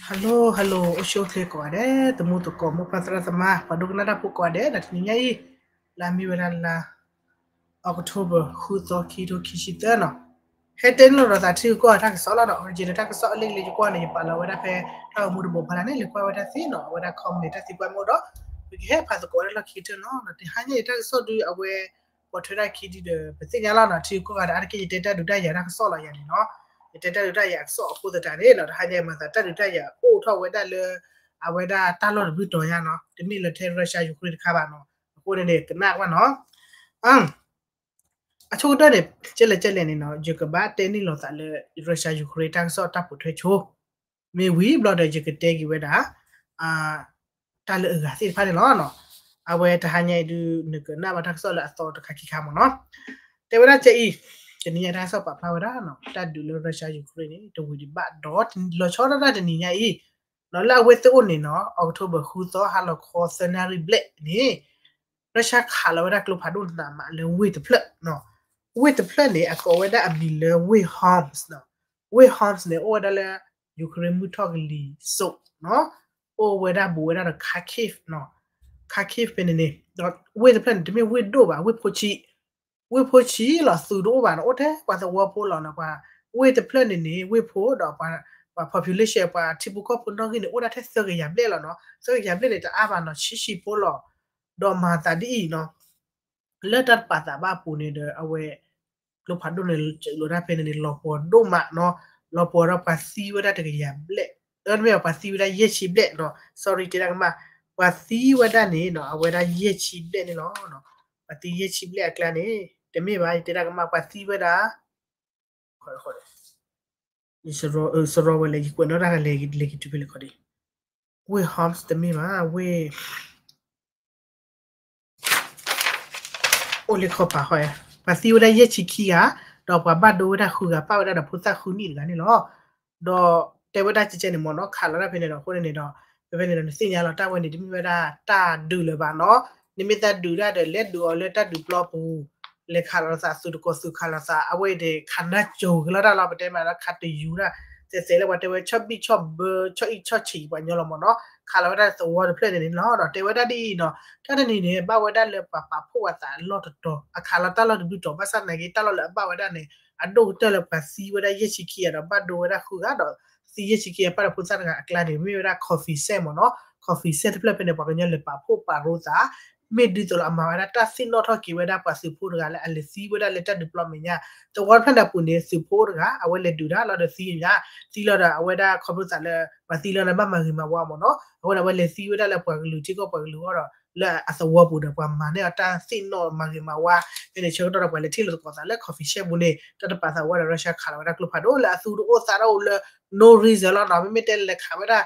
Hello hello အိၣ်ဆူၣ်အိၣ်ချ့ကိးဂၤဒဲး သမူသကိး မိၢ်ပၢ်သရၣ်သမါ ပှၤဒိကနၣ်တၢ်ဖိကိးဂၤဒဲး ဒီးတနံၤညါအံၤ လၢအမ့ၢ်ဝဲဒၣ်လါ October ဃုသီ ခံကထိခံဆံသၢနီၤ, ဟဲတဲန့ၢ်လိာ်သးထံဂုၤကီၢ်ဂၤတၢ်ကစီၣ်လီၤနီၤ, ယလၢတၢ်ကစီၣ်အလံာ်ကလ့ယကွၢ်န့ၣ် ယပာ်လီၤဝဲဒၣ်ဖဲ တၢ်ဂီၤမူတဘိဖီလာ်န့ၣ် လဲၤကွၢ်ဝဲဒၣ်သ့နီၤ, အဝဲဒၣ် comment တၢ်သံကွၢ်မ့ၢ်အိၣ်ဒီး ပကဟဲဖးသကိးဝဲဒၣ်လီၢ်ခံကတၢၢ်နီၤ, တဟါညါအံၤတၢ်ကစီၣ်ဒုးအဝဲ ပိာ်ထွဲဒၣ်ခံဒုဒီး ပသ့ၣ်ညါလီၤနီၤ, ထံဂုၤကီၢ်ဂၤဒီး အါတက့ၢ်ယတဲတၢ်ဒုးတၢ်ယၤတၢ်ကစီၣ်လီၤယၤန့ၣ်နီၤ, ယတဲတၢ်ဒုးတၢ်ယၤအကစီၣ်အဃိသတးန့ၣ်နီၤ, တဟါညါအံၤမၤသးတၢ်ဒုးတၢ်ယၤအိၣ်ထီၣ်ဝဲဒၣ်လၢ အဝဲဒၣ်တၢ်လီၢ်တဘ့ၣ်တီၤညါနီၤ, တမ့ၢ်လၢထဲ Russia Ukraine တခါဘၣ်နီၤ, အဃိန့ၣ်န့ၣ် ကနၣ်ကွၢ်နီၤ အဆိကတၢၢ်န့ၣ် ကဲလဲၣ်ကဲလဲၣ်န့ၣ်နီၤ, ယကဘၣ်တဲန့ၢ်လိာ်သးလၢ Russia Ukraine တၢ်ကစီၣ်တၢ်ပိာ်ထွဲဆိ, မ့ၢ်ဝံၤဘျီဒီး ယကတဲက့ၤဝဲဒၣ် တၢ်လၢအဂၤသ့ၣ်တဖၣ်န့ၣ်လီၤ. အဝဲတဟါညါအံၤဒုး နကနၣ်ဘၣ်တၢ်ကစီၣ်လၢအသီတခါခံခါမ့ၢ်နီၤ, တဲဝဲဒၣ်ကဲအံၤ, တနံၤညါတၢ်ကစီၣ်ပာ်ဖျါဝဲဒၣ်နီၤ, တၢ်ဒုးလၢ Russia Ukraine န့ၣ် တဝံၤဒံးဘၣ်ဒီး လီၤဆီဒၣ်တၢ်တနံၤညါအံၤ, လၢအဝဲသ့ၣ်အိၣ်န့ၣ်နီၤ October ဃုသီ ဟါလီၤခီသၢနၣ်ရံၣ်ဘျဲၣ်န့ၣ် Russia ခးလီၤဝဲဒၣ်ကျိဖးဒိၣ်နးမးလၢဝ့ၢ်တဖျၢၣ်, ဝ့ၢ်တဖျၢၣ်န့ၣ် အကိးဝဲဒၣ်အမံၤလၢဝ့ၢ် Homs နီၤ, ဝ့ၢ် Homs န့ၣ် အိၣ်ဝဲဒၣ်လၢ Ukraine မုၢ်ထီၣ်ကလံၤစိးနီၤ, အိၣ်ဝဲဒၣ်ဘူးဝဲဒၣ်ဒီး Kharkiv နီၤ, Kharkiv ဖဲန့ၣ်န့ၣ် ဒီးဝ့ၢ်တဖျၢၣ်န့ၣ် တမ့ၢ်ဝ့ၢ်ဒိၣ်ဘၣ်, ဝ့ၢ်ဖိဆံး ဝ့ၢ်ဖိဆံးလီၤ, သုးတအိၣ်ဘၣ်နီၤ, အိၣ်ထဲပှၤသဝီဖိလီၤနီၤ, ပှၤ ဝ့ၢ်တဖျၢၣ်န့ၣ်န့ၣ် ဝ့ၢ်ဖိဒီး ပှၤ population ပှၤထံဖိကီၢ်ဖိနီၣ်ဂံၢ်န့ၣ် အိၣ်ဒၣ်ထဲသၢကယၤဘျဲၣ်လီၤနီၤ, သၢကယၤဘျဲၣ်န့ၣ် တအါဘၣ်နီၤ, ဆံးဆံးဖိလီၤ, ဒီးမၤသးဒ်အံၤနီၤ လၢတၢ်တပာ်သးဘၣ်အပူၤန့ၣ်ဒီး အဝဲ ကျိဖးဒိၣ်န့ၣ် စၢးလိာ်တၢ်ဖဲန့ၣ်န့ၣ် လီၤပှီၤဒိၣ်မးနီၤ, လီၤပှီၤဒီးပှၤသံဝဲဒၣ်တကယၤဘျဲၣ်, တမ့ၢ် ပှၤသံဝဲဒၣ်ယဲၢ်ဆံဘျဲၣ်နီၤ, sorry တဲဒၣ်ကမၣ်, ပှၤသံဝဲဒၣ်န့ၣ်နီၤ အဝဲဒၣ်ယဲၢ်ဆံဘျဲၣ်န့ၣ်လီၤ, ပှၤသံယဲၢ်ဆံဘျဲၣ်အကျါန့ၣ် တမ့ၢ်ဘၣ် ယတဲဒၣ်ကမၣ် ပှၤသံဝဲဒၣ် စရီဝဲလဲၣ် ယကွဲးနီၣ်တၢ်လဲၤက့ၤတုၤဖဲလဲၣ်ခီဒံး, ဝ့ၢ် Homs တမ့ၢ်ဘၣ်, ဝ့ၢ် အိၣ်လၢခီပၤဃီ, ပှၤသံဝဲဒၣ်ယဲၢ်ဆံခံဂၤ, ဒီးပှၤဘၣ်ဒိဝဲဒၣ်ဃုဂၤ ပၣ်ဝဲဒၣ်ဒီးဖိသၣ်ဃုနံၣ်တဂၤန့ၣ်လီၤ, ဒီးတဲဝဲဒၣ်ကဲကဲန့ၣ်မ့ၢ်နီၤ ခးလီၤတၢ်ဖဲန့ၣ်ဒီး အဃိန့ၣ်ဒီး ဖဲဖဲန့ၣ်ဒီး နသ့ၣ်ညါလီၤ တၢ်ဝဲန့ၣ်တမ့ၢ်ဝဲဒၣ်တၢ်ဒုးလၢၤဘၣ်နီၤ, နမ့ၢ်သးဒုးတၢ်ဒီး လဲၤဒုးအီၤလၢတၢ်ဒုးပျီပူၤ, လဲၤခးလီၤသးသုးတကိးသုးခးလီၤသး အဝဲအံၤဒီး ခးနၢ်ကၠိၤကလီတၢ်လီၤ ပတဲမးလၢခးတယူၤတၢ်, သဲးသဲးလၢပှၤတဲဝဲ ဆီၣ်ဘံၣ်ဆီၣ်ဘၢ ဆီၣ်အံၣ်ဆီၣ်ဆံးပှၤညီလီၤမ့ၢ်နီၤ, ခးလီၤဝဲဒၣ်သဝီတဖျၢၣ်န့ၣ်န့ၣ်လီၤ, ဒီးတဲဝဲဒၣ်ဒ်အံၤနီၤ, တၢ်တနံၤန့ၣ် ဘၣ်ဝဲဒၣ်လၢပှၤပာ်ဖှိၣ်ဝဲသးအလီၢ်တတီၤ အခးလီၤတၢ်လီၢ်တဘျုးတီၤ ဘၣ်ဆၣ်နာ်က့ တၢ်လီၢ်လၢအဘၣ်ဝဲဒၣ်န့ၣ် အဒိၣ်ကတၢၢ်လၢပှၤသံဝဲဒၣ်ယဲၢ်ဆံခံဂၤဒီး ဘၣ်ဒိဝဲဒၣ်ဃုဂၤဒီး သံယဲၢ်ဆံခံဂၤ ပၣ်ဒီးဖိသၣ်တဂၤအကျါန့ၣ် မ့ၢ်ဝဲဒၣ် coffee shop မ့ၢ်နီၤ, coffee shop တဖျၢၣ်ဖဲန့ၣ် ပှၤကညီလဲၤပာ်ဖှိၣ်ပာ်ရိသး မ့ၢ်ဒ်သိးလၢအမၤဝဲဒၣ်တၢ်သ့ၣ်နီၣ်ထီၣ်က့ၤဝဲဒၣ်ပှၤသုးဖိတဂၤလၢအလဲၤသံဝဲဒၣ်လၢတၢ်ဒုးပျီမဲာ်ညါ, သဝီတဖျၢၣ်န့ၣ်အပူၤန့ၣ် သုးဖိတဂၤ အဝဲလဲၤဒုးတၢ်လီၤဒီးသံညါ, သံလီၤဒီးအဝဲဒၣ်ခီဖျိသးလၢ ပှၤသံလီၤန့ၣ် ဘၣ်မၤဂ့ၤမၤဝါမ့ၢ်နီၤ, အဃိန့ၣ် အဝဲလဲၤသံဝဲဒၣ်လၢပှၤကလုာ်ထံကီၢ်ပှၤကလုာ်အဂီၢ်ဒီး လၢအသဝီပူၤဒီးပှၤမၤန့ၢ်အီၤတၢ်သ့ၣ်နီၣ်မၤဂ့ၤမၤဝါ, ဖဲန့ၣ်ဆၢကတီၢ်ဒီးပှၤလဲၤထံၣ်လိာ်သကိးသးလၢ coffee shop ပူၤန့ၣ် တၢ်တပာ်သးဝဲဒီး Russia ခးလီၤဝဲဒၣ်ကျိဖးဒိၣ်လၢအသူတအိၣ်သးတအိၣ်လၢ no reason လီၤနီၤ, မ့မ့ၢ်တဲလဲၤခးဝဲဒၣ်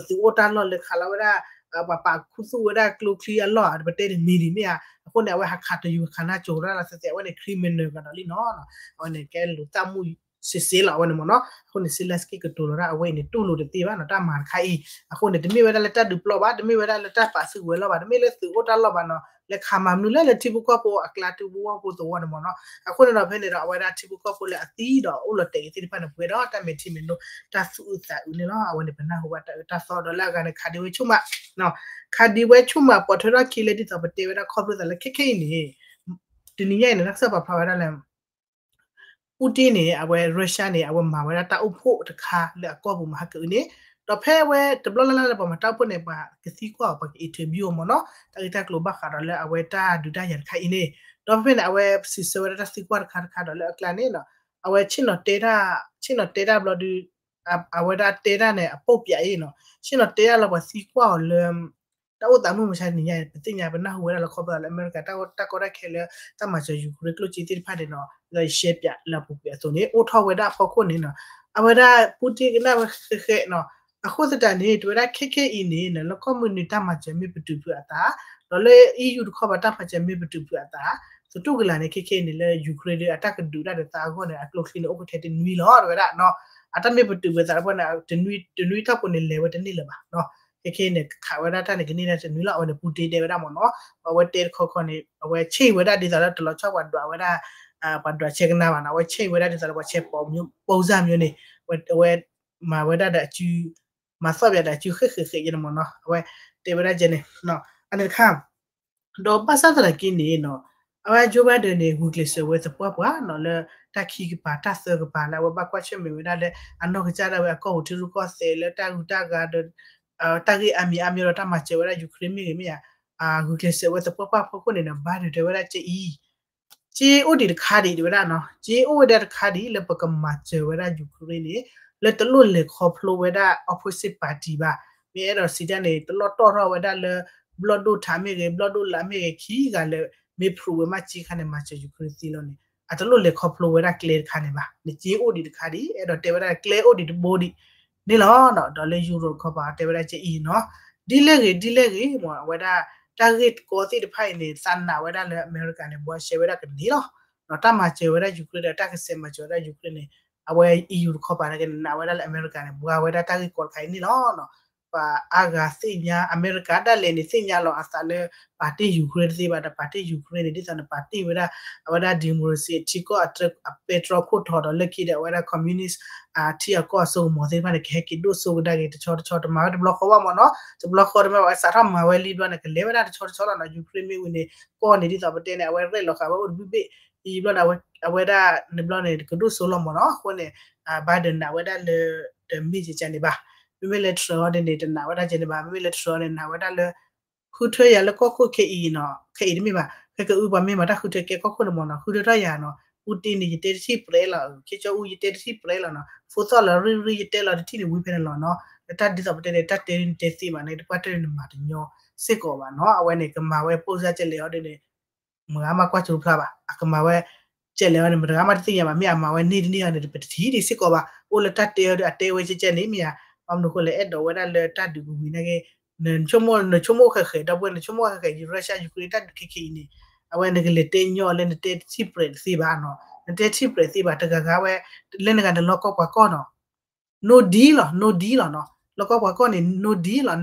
သုးအိၣ်တၢ်လီၢ်လဲၤခးလီၤဝဲဒၣ် ပှၤပာ်ခူသူၣ်ဝဲဒၣ်ကျိချံအလီၢ်ဧါ ပတဲန့ၣ်မ့ၢ်ဒ်မ့ၢ်ဧါ, အဃိန့ၣ် အဝဲဟးခးတယူၤခးနၢ်ကၠိၤတၢ်လီၤသဲးသဲး အဝဲန့ၣ် criminal ကဒီးလံနီၤ, အဝဲန့ၣ်ကဲလိာ်သးမူစ့စ့လီၤ အဝဲန့ၣ်မ့ၢ်နီၤ, အဃိန့ၣ် Zelenskyy ကတိၤလီၤဒၣ်အဝဲအံၤန့ၣ် တူၢ်လိာ်တသ့ဘၣ်နီၤ တၢ်မၤတခါအံၤ, အဃိန့ၣ် တမ့ၢ်ဝဲဒၣ်လၢတၢ်ဒုးပျီဘၣ် တမ့ၢ်ဝဲဒၣ်လၢတၢ်ပာ်စုကဝဲၤလီၢ်ဘၣ် တမ့ၢ်လၢသုးအိၣ်တၢ်လီၢ်ဘၣ်နီၤ လဲၤခးမၤမနုၤလဲၣ်လၢထံဖိကီၢ်ဖိအကျါ ထံဖိကီၢ်ဖိသဝီန့ၣ်မ့ၢ်နီၤ, အဃိန့ၣ်ဒီးဖဲန့ၣ်ဒီး အဝဲဒၣ်ထံဖိကီၢ်ဖိလၢအသံဒီးအိၣ်လီၤတဲာ်က့ၤသ့ၣ်တဖၣ်န့ၣ် ပှဲၤဒီးတၢ်မဲာ်ထံမဲာ်နိ တၢ်သူၣ်အုးသးအုးန့ၣ်လီၤ, အဝဲန့ၣ်ပနၢ်ဟူဘၣ်တၢ်အၢတၢ်သီဒီးလၢအဂၤန့ၣ် ခးဒံးဝဲဆူၣ်မး ခးဒံးဝဲဆူၣ်မး ပိာ်ထွဲထီၣ်ခံလၢဒ်သိးပတဲဝဲဒၣ်ခီဖျိသးလၢခဲခဲအံၤန့ၣ် တနံၤညါအံၤန့ၣ် တၢ်ကစီၣ်ပာ်ဖျါဝဲဒၣ်လၢ Putin န့ၣ် အဝဲ Russia န့ၣ် အဝဲမၤဝဲဒၣ်တၢ်အိၣ်ဖှိၣ်တခါလၢအကီၢ်ပူၤမဟါကအုန့ၣ်, ဒီးဖဲအဝဲတဘျီလၢ်လၢ်လၢပှၤမၤတၢ်အိၣ်ဖှိၣ်န့ၣ် ပှၤကသံကွၢ်အီၤ ပှၤက interview အီၤမ့ၢ်နီၤ, တၢ်ဂ့ၢ်တၢ်ကျိၤဘၣ်ဃးဒီးလၢအဝဲတၢ်ဒုးတၢ်ယၤတခါအံၤန့ၣ်, ဒီးဖဲဖဲန့ၣ် အဝဲစံးဆၢဝဲဒၣ်တၢ်သံကွၢ်တခါတခါဒီးလၢအကျါန့ၣ်နီၤ, အဝဲဆ့ၣ်နီၤတဲတၢ် ဆ့ၣ်နီၤတဲတၢ်ဘျီဒုး အဝဲဒၣ်တဲတၢ်န့ၣ် အပိာ်ပၠးအံၤနီၤ, ဆ့ၣ်နီၤတဲတၢ်လၢပှၤသံကွၢ်အီၤလၢ တၢ်အိၣ်သးမုၢ်မဆါတနံၤညါအံၤ ပသ့ၣ်ညါပနၢ်ဟူဝဲဒၣ်လၢခီဖျိလၢအမဲရကၤ တၢ်ကီတၢ်ခဲလၢ တၢ်မၤစၢၤ Ukraine ကျိၣ်စ့သ့ၣ်တဖၣ်န့ၣ်နီၤ လၢယရှဲပၠးလၢအပူၤကွံာ်အသိးန့ၣ် အိၣ်ထီၣ်ဝဲဒၣ်အဖီခိၣ်န့ၣ်နီၤ, အဝဲဒၣ် Putin ကနၣ်ဝဲဃဲဃဲနီၤ, အဃိသတးန့ၣ် တဝဲဒၣ်ခဲခဲအံၤန့ၣ် လၢကီၢ်မုၢ်နုာ်တၢ်မၤစၢၤမ့ၢ်ပတုာ်ဖုးအသး, ဒီးလၢ EU တခီပၤတၢ်မၤစၢၤမ့ၢ်ပတုာ်ဖုးအသး, သတူၢ်ကလာ်န့ၣ် ခဲခဲအံၤန့ၣ် လၢ Ukraine ဒီးအတၢ်ကဒုးတၢ်ဒုးသးအဂီၢ်န့ၣ် အကျိချံန့ၣ် အိၣ်ကထဲတနွံလီၤ တဝဲဒၣ်နီၤ, အတၢ်မ့ၢ်ပတုာ်ဖုးအသးတဖၣ်န့ၣ် တနွံတၢ်ဖိန့ၣ် လဲၤဝဲတန့ၢ်လၢၤဘၣ်နီၤ, ခဲခဲအံၤန့ၣ် ခးဝဲဒၣ်တၢ်န့ၣ်ကန့ၢ်ဒၣ်တနွံလီၤ အဝဲန့ၣ် Putin တဲဝဲဒၣ်မ့ၢ်နီၤ, အဝဲတဲတခီခီန့ၣ် အဝဲဆ့ၣ်ဝဲဒၣ်ဒ်သိးလၢတလီၤဆီပှၤဒွးဝဲဒၣ် ပှၤဒွးဆဲကနါဘၣ်နီၤ, အဝဲဆ့ၣ်ဝဲဒၣ်ဒ်သိးလၢပှၤဆဲးပိာ် ပုံစံမျိုးန့ၣ် အဝဲ မၤဝဲဒၣ်ဒီးအစု မၤသီၣ်ပယၤဒီးအစုဃ့ၣ်ဃ့ၣ်ဃ့ၣ်ယဲန့ၣ်မ့ၢ်နီၤ အဝဲတဲဝဲဒၣ်ကဲန့ၣ် အန့ၣ်တခါ ဒီးဘၣ်ဆၣ်သနာ်က့န့ၣ်နီၤ အဝဲ Joe Biden န့ၣ် ဂုာ်ကျဲးစၢးဝဲသပှၢ်ပှၢ်နီၤ လၢတၢ်ခံကပၤတၢ်သၢကပၤလၢအဝဲဘၣ်ကွၢ်ဆၢၣ်မဲာ်ဝဲဒၣ်လၢ အနီၢ်ကစၢ်ဒၣ်ဝဲအကီၢ်ပူၤထံရူၢ်ကီၢ်သဲးလၢတၢ်ဂုၤတၢ်ဂၤဒီး တၢ်ဂ့ၢ်အါမံၤအါမံၤဒီးတၢ်မၤစၢၤဝဲဒၣ် Ukraine မ့ၢ်ဂ့ၤမ့ၢ်ဧါ ဂုာ်ကျဲးစၢးဝဲသပှၢ်ပှၢ်ဖီခိၣ်န့ၣ်ဒီး Biden တဲဝဲဒၣ်ကဲအံၤ က့အိၣ်ဒံးတခါဒံးတဲဝဲဒၣ်နီၤ က့အိၣ်ဝဲဒၣ်တခါဒံးလၢပကမၤစၢၤဝဲဒၣ် Ukraine န့ၣ် လၢတလိၣ်လဲၤခီဖျိဝဲဒၣ် opposite party ဘၣ်. မ့ၢ်အဲၣ်ဒိးစံးတၢ်န့ၣ် တလီၢ်တီၢ်ထီၣ်ဝဲဒၣ်လၢ ဘျီၣ်ဒိၣ်ထးမ့ၢ်ဂ့ၤ ဘျီၣ်ဒိၣ်လးမ့ၢ်ဂ့ၤ ခံဂၤလၢ မ့ၢ် prove ဝဲမ့ၢ်က့ခါန့ၣ် မၤစၢၤ Ukraine သ့လီၤန့ၣ် အတလိၣ်လဲၤခီဖျိဝဲဒၣ်ကျဲတခါန့ၣ်ဘၣ်. နက့အိၣ်ဒံးတခါဒံး အဲၣ်ဒိးတဲဝဲဒၣ်ကျဲအိၣ်ဒံးတဘိဒံး န့ၣ်လီၤ. ဒီးလၢ Europe ခီပၤတဲဝဲဒၣ်ကဲအံၤနီၤ ဒ်လဲၣ်ဂ့ၤ ဒ်လဲၣ်ဂ့ၤမ့ၢ် အဝဲဒၣ် တၢ်ဂ့ၢ်တကီသ့ၣ်တဖၣ်အံၤန့ၣ် သးနာ်ဝဲဒၣ်လၢအမဲရကၤန့ၣ် ဘှါရှဲဝဲဒၣ်ကန့ၢ်လီၤ. တၢ်မၤစၢၤဝဲဒၣ် Ukraine ဒီးတၢ်ကစဲးမၤစၢၤဝဲဒၣ် Ukraine န့ၣ် အဝဲ EU တခီပၤန့ၣ်က့ နာ်ဝဲဒၣ်လၢအမဲရကၤန့ၣ် ဘှါဝဲဒၣ်တၢ်ဂ့ၢ်ကီတခါအံၤန့ၣ်လီၤ. ပှၤအါဂၤသ့ၣ်ညါ အမဲရကၤဒၣ်လဲာ်န့ၣ် သ့ၣ်ညါလီၤအသးလၢ ပာ်တ့ၢ် Ukraine တသ့ဘၣ်ဒီး ပာ်တ့ၢ် Ukraine န့ၣ် ဒ်သိးန့ၣ် ပာ်တ့ၢ်ဝဲဒၣ် အဝဲဒၣ် democracy ထံကီၢ်အပဲတြီခိၣ်တီဒီး လၢခံဒီးအဝဲဒၣ် communist ထံအကီၢ်အစိကမီၤသ့ၣ်တဖၣ်န့ၣ် ကဟဲက့ၤဒိၣ်စိကဒါက့ၤတဆီတဆီ တမၤဝဲတဘျီဃီဘၣ်မ့ၢ်နီၤ တဘျီဃီတမ့ၢ်ဘၣ်ဝဲစးထီၣ်မၤဝဲလံဘျီန့ၣ် ကလဲၤဝဲဒၣ်တဆီတဆီလီၤနီၤ Ukraine မ့ၢ်ဝံၤန့ၣ် ကီၢ်န့ၣ်ဒ်သိးပတဲန့ၣ် အဝဲရဲၣ်လီၤဃာ်ဝဲအိၣ်တဘ့ၣ်ဘ့ၣ် အံၤဘျီဒီး အဝဲဒၣ်န့ၣ်ဘျီန့ၣ် ကဒိၣ်စိလီၤမ့ၢ်နီၤ အဃိန့ၣ် Biden နာ်ဝဲဒၣ်လၢ တမ့ၢ်ကကန့ၣ်ဘၣ်. မ့မ့ၢ်လၢ Trump အီၤဒ်န့ၣ် တနာ်ဝဲဒၣ်ကန့ၣ်ဘၣ်. မ့မ့ၢ်လၢ Trump န့ၣ် နာ်ဝဲဒၣ်လၢ ဃုထၢယၤလၢကီၢ်ခိၣ်ခဲအံၤနီၤ ခဲအံၤတမ့ၢ်ဘၣ် ခဲကအုပှၤမ့ၢ်မၤတၢ်ဃုထၢကဲကီၢ်ခိၣ်န့ၣ်မ့ၢ်နီၤ ဃုထၢထီၣ်ယၤနီၤ Putin န့ၣ် ယတဲတထံၣ်ပြဲးလီၤ ခ့ကၠီအူ ယတဲတထံၣ်ပြဲးလီၤနီၤ ဖိသီၣ်လီၤရံၣ်ရံၣ် ယတဲလီၤတထံၣ်န့ၣ်ဝံၤဖဲန့ၣ်လီၤနီၤ လၢတၢ်ဒ်သိးပတဲန့ၣ် တၢ်တဲနတဲသ့မးန့ၣ် တပှၢ်တၢၢ်န့ၣ်မၤတညီစ့ၢ်ကီးဘၣ်နီၤ အဝဲန့ၣ် ကမၤဝဲ ပိၢ်စၢ်ကဲလဲၣ်အီၤဒ်န့ၣ် မတၤဂၤမးကွၢ်ကၠိတဖျါဘၣ် အကမၤဝဲ ကဲလဲၣ်အီၤန့ၣ် မတၤဂၤမးတသ့ၣ်ညါဘၣ် မ့ၢ်အမၤဝဲန့ၢ်တန့ၢ်အီၤန့ၣ် ပတထံၣ်ဒံးစ့ၢ်ကီးဘၣ် အိၣ်လၢတၢ်တဲအီၤဒီး အတဲဝဲကဲကဲန့ၣ်မ့ၢ်ဧါ ဘၣ်မနုၤအဃိလဲၣ် အဲၣ်ဒိးဝဲဒၣ်လၢတၢ်ဒုးကဝံၤနာ်က့ နဆိကမိၣ် နဆိကမိၣ်ဃဲးဃဲး ဒီပုၢ်ဝဲၢ် နဆိကမိၣ်ဃဲးဃဲး Russia Ukraine တၢ်ဒုးခဲခဲအံၤန့ၣ် အဝဲနကလဲၤတဲညီလၢနတဲတထံၣ်ပြဲးတသ့ဘၣ်နီၤ နတဲတထံၣ်ပြဲးတသ့ဘၣ် တဂၤဂၤဝဲ လၢနဂၤနလီၢ်ကီၢ်ပှၤကီၢ်နီၤ no deal လီၤ no deal လီၤနီၤ လီၢ်ကီၢ်ပှၤကီၢ်န့ၣ် no deal လီၤ